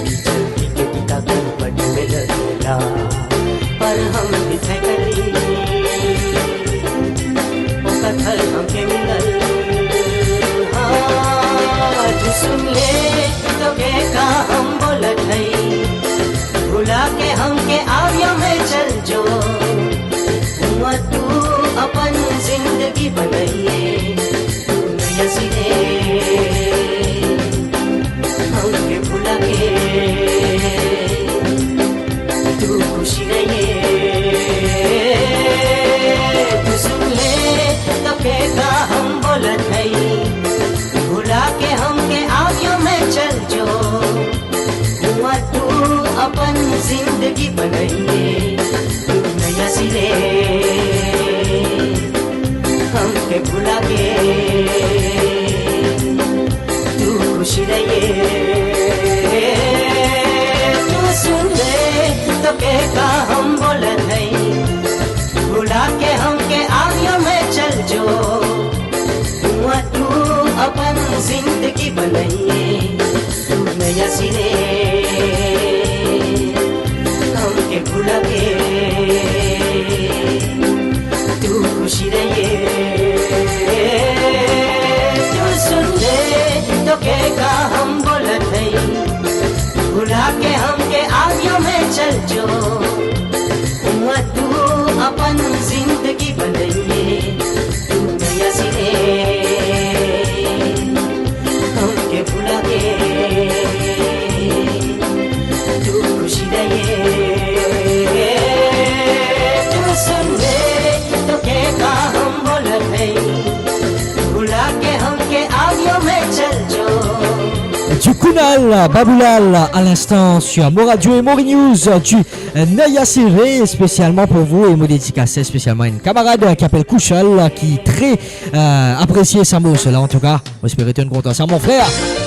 ki jaldi ke pita ki pad mein lagela. Par hum bithai kali, o kathal humke milal. Haan, tu sun le to ke ka hum bolat hai, bhula ke humke aage mein chal jo. Hua tu apan zindagi banaiye, tu naya sire humke bhula ke tu khushi rahiye. Tu sun le to ke ka hum bolat hai, bhula ke humke aage mein chal jo. Hua tu apan zindagi banaiye, tu naya sire humke bhula ke tu khushi rahiye. तू सुन ले, तो के का हम बोलत हई, भुला के हमके आवियों में चल जो। हुआ तू अपन जिंदगी बनाइए, तू नया सिरे हमके भुला के तू खुशी रहिए। तू सुन ले, तो के का हम बोलत हई, भुला के हमके आवियों में चल जो। हुआ तू अपन जिंदगी बनाइए, तू नया सिरे हमके भुला के तू खुशी रहिए। तू सुन ले, तो के का हम बोलत हई, भुला के हमके आवियों में चल जो। Du Kunal Baboulal à l'instant sur Mo Radio et Mori News, du Naya Sire spécialement pour vous et mo dédicace spécialement à une camarade qui s'appelle Kushal, qui est très euh, apprécié sa morceau-là. En tout cas, on espère que tu es content. C'est mon frère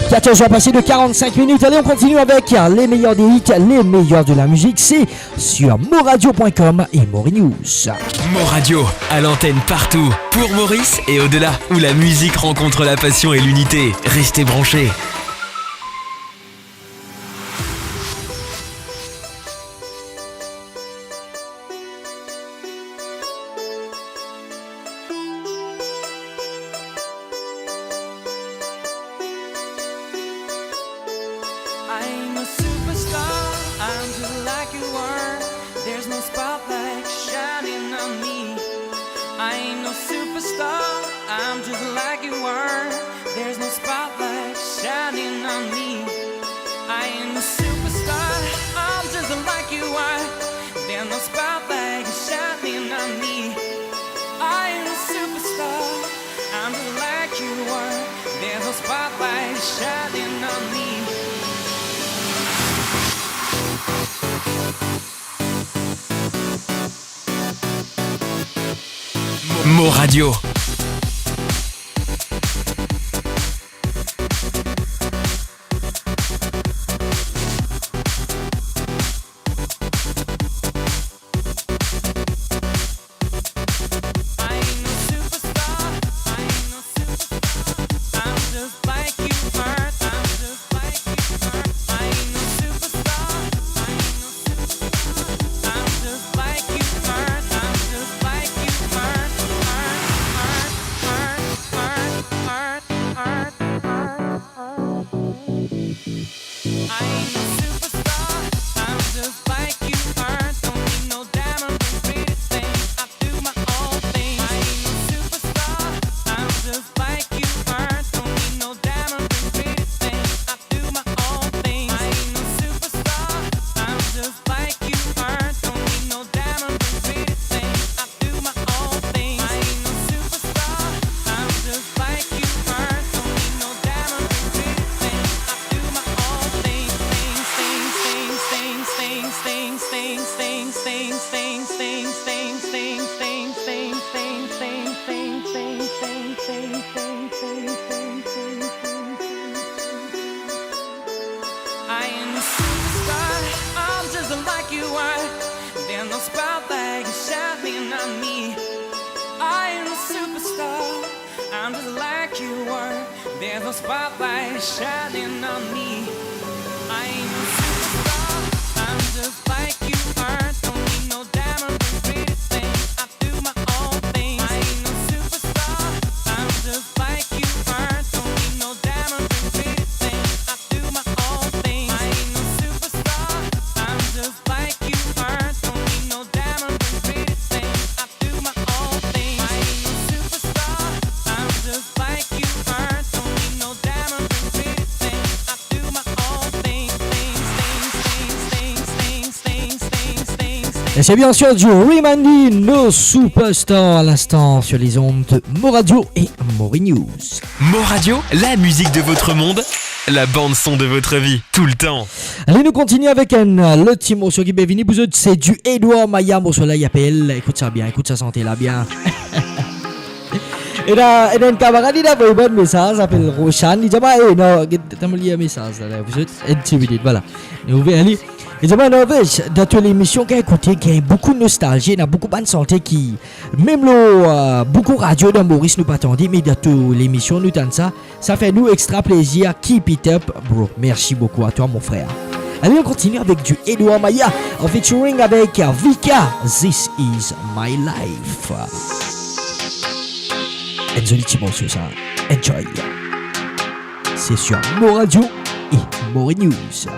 qui a toujours passé de quarante-cinq minutes. Allez, on continue avec les meilleurs des hits, les meilleurs de la musique. C'est sur moradio point com et Mori News. Mo Radio, à l'antenne partout, pour Maurice et au-delà, où la musique rencontre la passion et l'unité. Restez branchés. I ain't no superstar, I'm just like you are. There's no spotlight shining on me. I ain't no superstar, I'm just like you are. There's no spotlight shining on me. I ain't no superstar, I'm just like you are. There's no spotlight shining on me. I ain't no superstar, I'm just like you are. There's no spotlight shining on me. Mo Radio. I am a superstar, I'm just like you are. There's no spotlight shining on me. I am a superstar, I'm just like you are. There's no spotlight shining on me. I ain't no superstar, I'm just like you are. Don't need no diamond ring, pretty thing. I do my own thing. I ain't no superstar, I'm just like you are. Don't need no diamond ring, pretty thing. I do my own thing. I ain't no superstar, I'm just like you are. Don't need no diamond ring, pretty thing. I do my own thing. I ain't no superstar, I'm just like you are. Don't need no diamond ring, pretty thing. I do my own thing, thing, thing. Et c'est bien sûr du Remandy, No Superstar à l'instant sur les ondes de Mo Radio et Mori News. Mo Radio, la musique de votre monde, la bande son de votre vie, tout le temps. Allez, nou kontini avek enn, euh, lot ti morso ki pe vini pou zot, se du Edouard Maya, morso la i apel, ekout sa bien, ekout sa sante la bien. Ena, ena enn kamarad, li ena voy bann mesaz, apel Roshan, li dir mwa, "Eh, non, get, tann mo lir mesaz la, la, zis enn ti minit, vwala." Nou ouver li. Li dir mwa, "Norvège, dan to lemision, kan ekoute, gagn boukou nostalzi, ena boukou bann sante ki, mem lor, eh, boukou radio dan Moris, nou pa tande, me dan to lemision, nou tann sa, sa fer nou extra plezir, keep it up, bro." Merci beaucoup à toi, mon frère. Allez, on continue avec du Edouard Maya en featuring avec Vika, This Is My Life. Enn zoli ti morso sa. Enjoy. C'est sur Mo Radio et Mori News.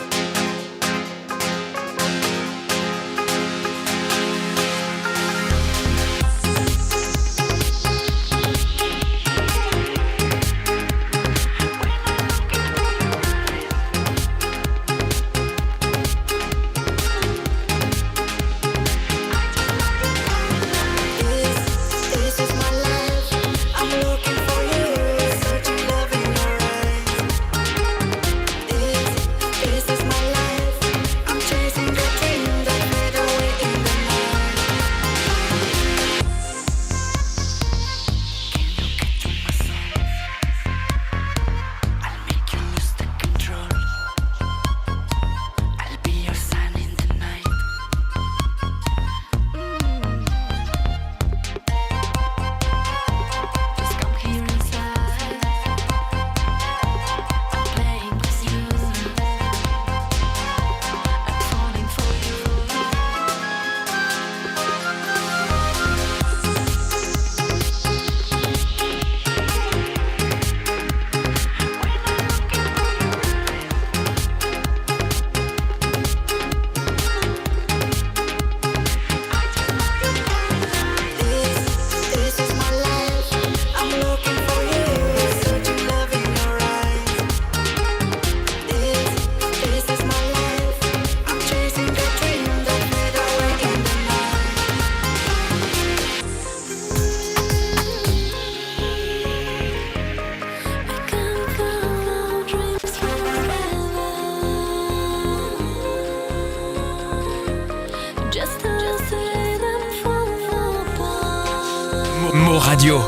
Mo Radio.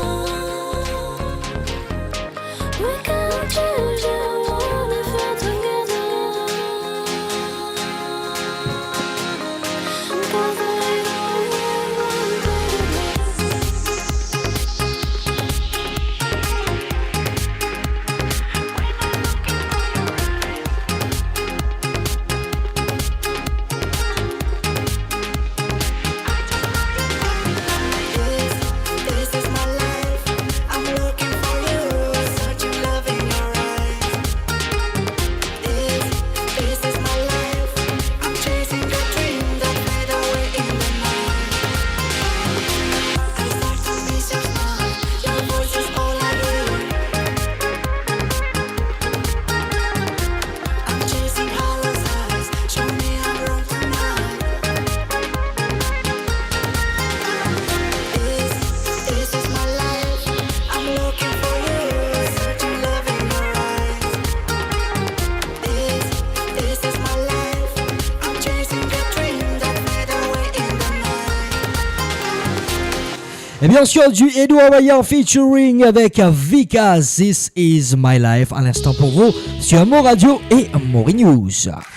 Et bien sûr, du Edouard Bayan featuring avec Vika, This Is My Life, à l'instant pour vous sur Mo Radio et Mori News.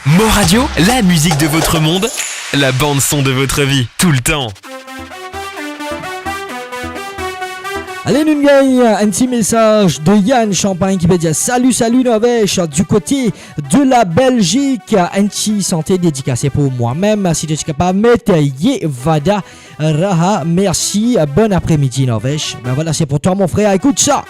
Mo Radio, la musique de votre monde, la bande son de votre vie, tout le temps. Ale, nou gagn enn ti mesaz de Yann Champagne ki pe dir, "Salut, salut Norvège, du côté de la Belgique, enn ti sante dedikase pou mwa mem, si to ti kapav met Ye Vada Raha, merci, bon après-midi Norvège." Ben voilà, c'est pour toi mon frère, écoute ça.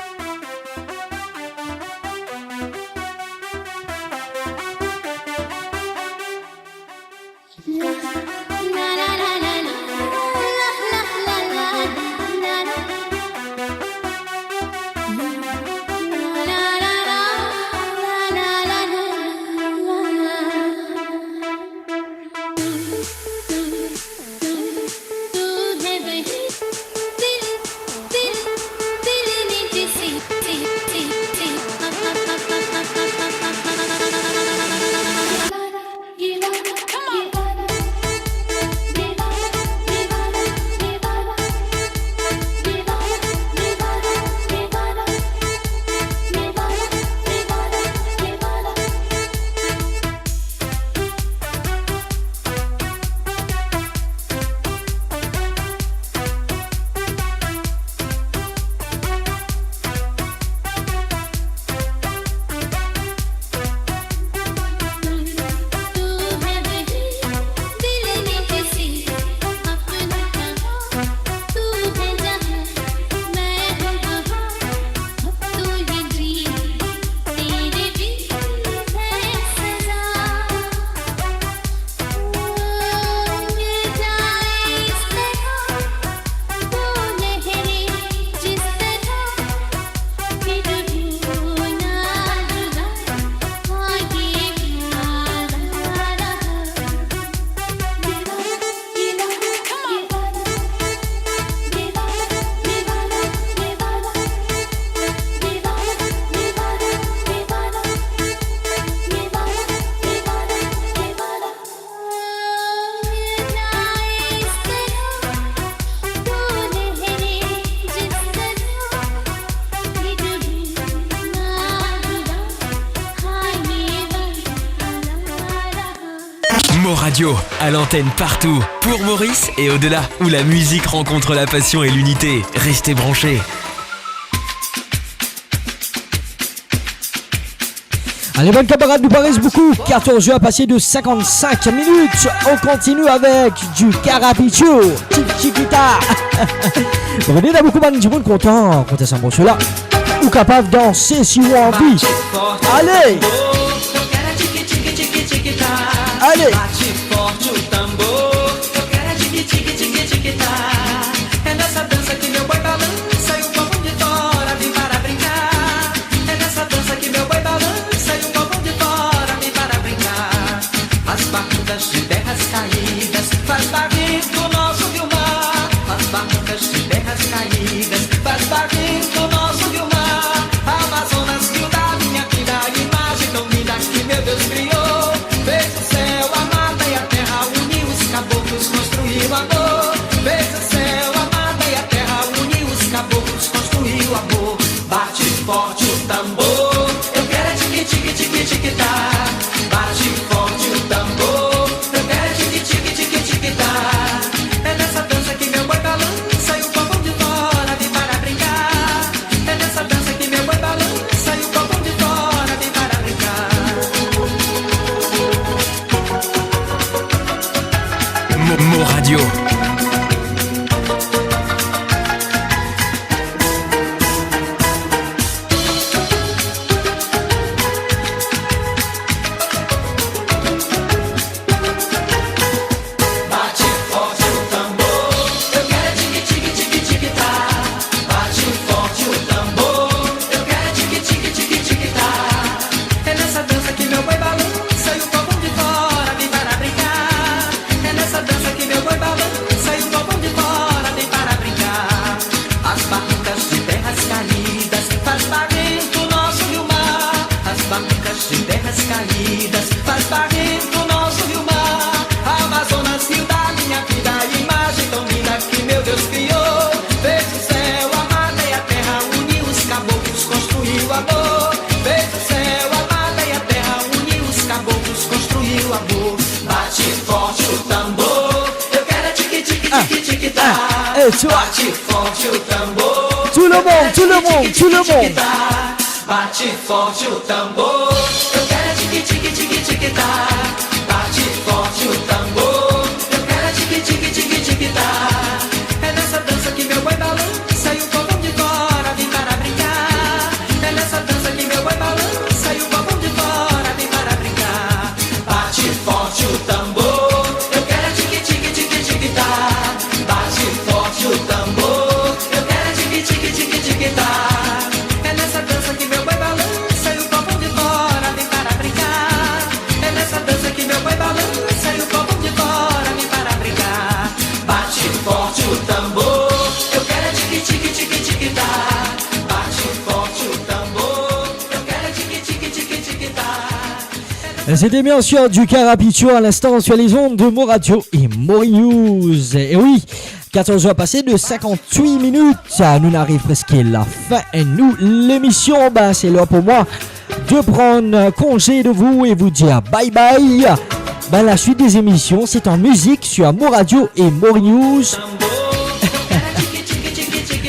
Mo Radio, à l'antenne partout, pour Maurice et au-delà, où la musique rencontre la passion et l'unité. Restez branchés. Allez, bann kamarad, nou pa res boukou. Quatorze heures passées de cinquante-cinq minutes. On continue avec du Carapiccio. Tiki tiki ta. Bon, ena boukou bann dimoun kontan, kontan sa morso la. Ou kapav danse si ou anvi. Allez. Allez. Forte o tambor, eu quero é tiki, tiki, tiki, tiki, tá. É nessa dança que meu boi balança e o povo de fora vem para brincar. É nessa dança que meu boi balança e o povo de fora vem para brincar. As barrancas de terras caídas, faz barrento nosso rio mar. As barrancas de terras caídas, faz barrento nosso rio mar. Amazonas, rio da minha vida, imagem tão linda que meu Deus criou. Fez o céu, a mata e a terra, uniu os caboclos, construiu amor. Fez o céu, a mata e a terra, uniu os caboclos, construiu amor. Bate forte o tambor, eu quero é tiki, tiki, tiki, tiki, tá. Bate forte o tambor, eu quero é tiki, tiki, tiki, tiki, tá. É nessa dança que meu boi balança e o povo de fora vem para brincar. É nessa dança que meu boi balança e o povo de fora vem para brincar. Mo, Mo Radio. Bate forte o tambor, eu quero é tiki, tiki, tiki, tiki, tá. Bate forte o tambor, eu quero é tiki, tiki, tiki, tiki, tá. É nessa dança que meu boi balança e o povo de fora vem para brincar. É nessa dança que meu boi balança e o povo de fora vem para brincar. As barrancas de terras caídas faz barrento nosso rio mar. As barrancas de terras caídas faz barrento nosso rio mar. Amazonas, rio da minha vida, imagem tão linda que meu Deus criou. Fez o céu, a mata e a terra, uniu os caboclos, construiu amor. Fez o céu, a mata e a terra, uniu os caboclos, construiu amor. Bate forte o tambor, eu quero é tiki, tiki, tiki, tiki, tá. Ah, ah, é, tu vois. Bate forte o tambor, tout le monde, tout le monde, tout le monde. Bate forte o tambor, eu quero é tiki, tiki, tiki, tiki, tá. Bate forte o tambor, eu quero é tiki, tiki, tiki, tiki, tá. É nessa dança que meu boi balança e o povo de fora vem para brincar. É nessa dança que meu boi balança e o povo de fora vem para brincar. Bate forte o tambor, eu quero é tiki, tiki, tiki, tiki, tá. Bate forte o tambor, eu quero é tiki, tiki, tiki, tiki, tá. É nessa dança que meu boi balança e o povo de fora vem para brincar. É nessa dança que meu boi balança e o povo de fora vem para brincar. Bate forte o tambor, eu quero é tiki, tiki, tiki, tiki, tá. Bate forte o tambor, eu quero é tiki, tiki, tiki, tiki, tá. C'était bien sûr du Carapiccio à l'instant sur les ondes de Mo Radio et Mori News. Et oui, quatorze heures passées de cinquante-huit minutes. Sa, nou ariv preske lafin nou lemision. Ben, c'est l'heure pour moi de prendre congé de vous et vous dire bye bye. Ben, la suite des émissions, c'est en musique sur Mo Radio et Mori News.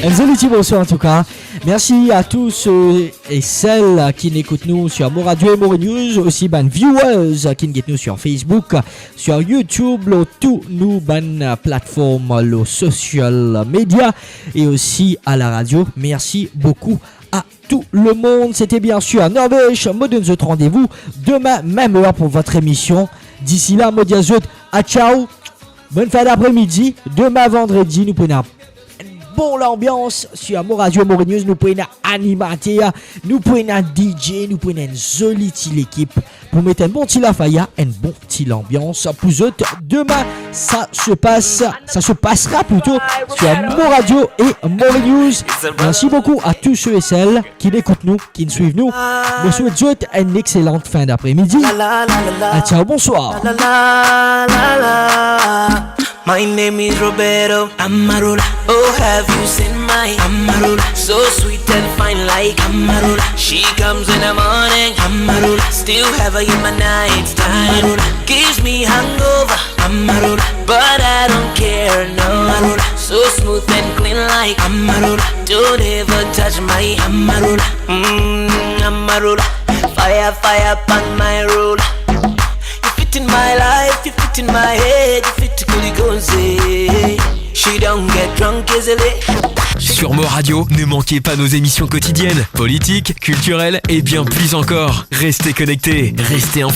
Enn zoli ti morso, en tout cas. Merci à tous ceux et celles qui écoutent nous sur Mo Radio et Mori News, aussi bann viewers qui écoutent nous sur Facebook, sur YouTube, lor tou nou bann plateforme, lor social media et aussi à la radio. Merci beaucoup à tout le monde. C'était bien sûr Norvège. Mo donn zot randevou demin, mem er, pour votre émission. D'ici là, mo dir zot, a ciao. Bonne fin d'après-midi. Demin vandredi, nou pou ena enn bon lanbians sur Mo Radio Mori News. Nou pou ena animater, nou pou ena D J, nou pou ena enn zoli ti lekip pou met enn bon ti lafaya, enn bon ti lanbians pou zot. Demin, ça se passe, ça se passera plutôt sur Mo Radio et Mori News. Merci beaucoup à tous ceux et celles qui écoutent nous, qui nous suivent nous. Mo swet zot enn excellente fin d'après-midi. A ciao, bonsoir. My name is Roberto Amarula. Oh, have you seen my Amarula? So sweet and fine like Amarula. She comes in the morning, Amarula. Still have her in my night time. Amarula. Gives me hangover, Amarula. But I don't care, no. Amarula. So smooth and clean like Amarula. Don't ever touch my Amarula. Mm, Amarula. Fire, fire upon my ruler. You fit in my life, you fit in my head, you fit to Kuligonze. She don't get drunk easily. Sur Mo Radio, ne manquez pas nos émissions quotidiennes, politiques, culturelles et bien plus encore. Restez connectés, restez informés.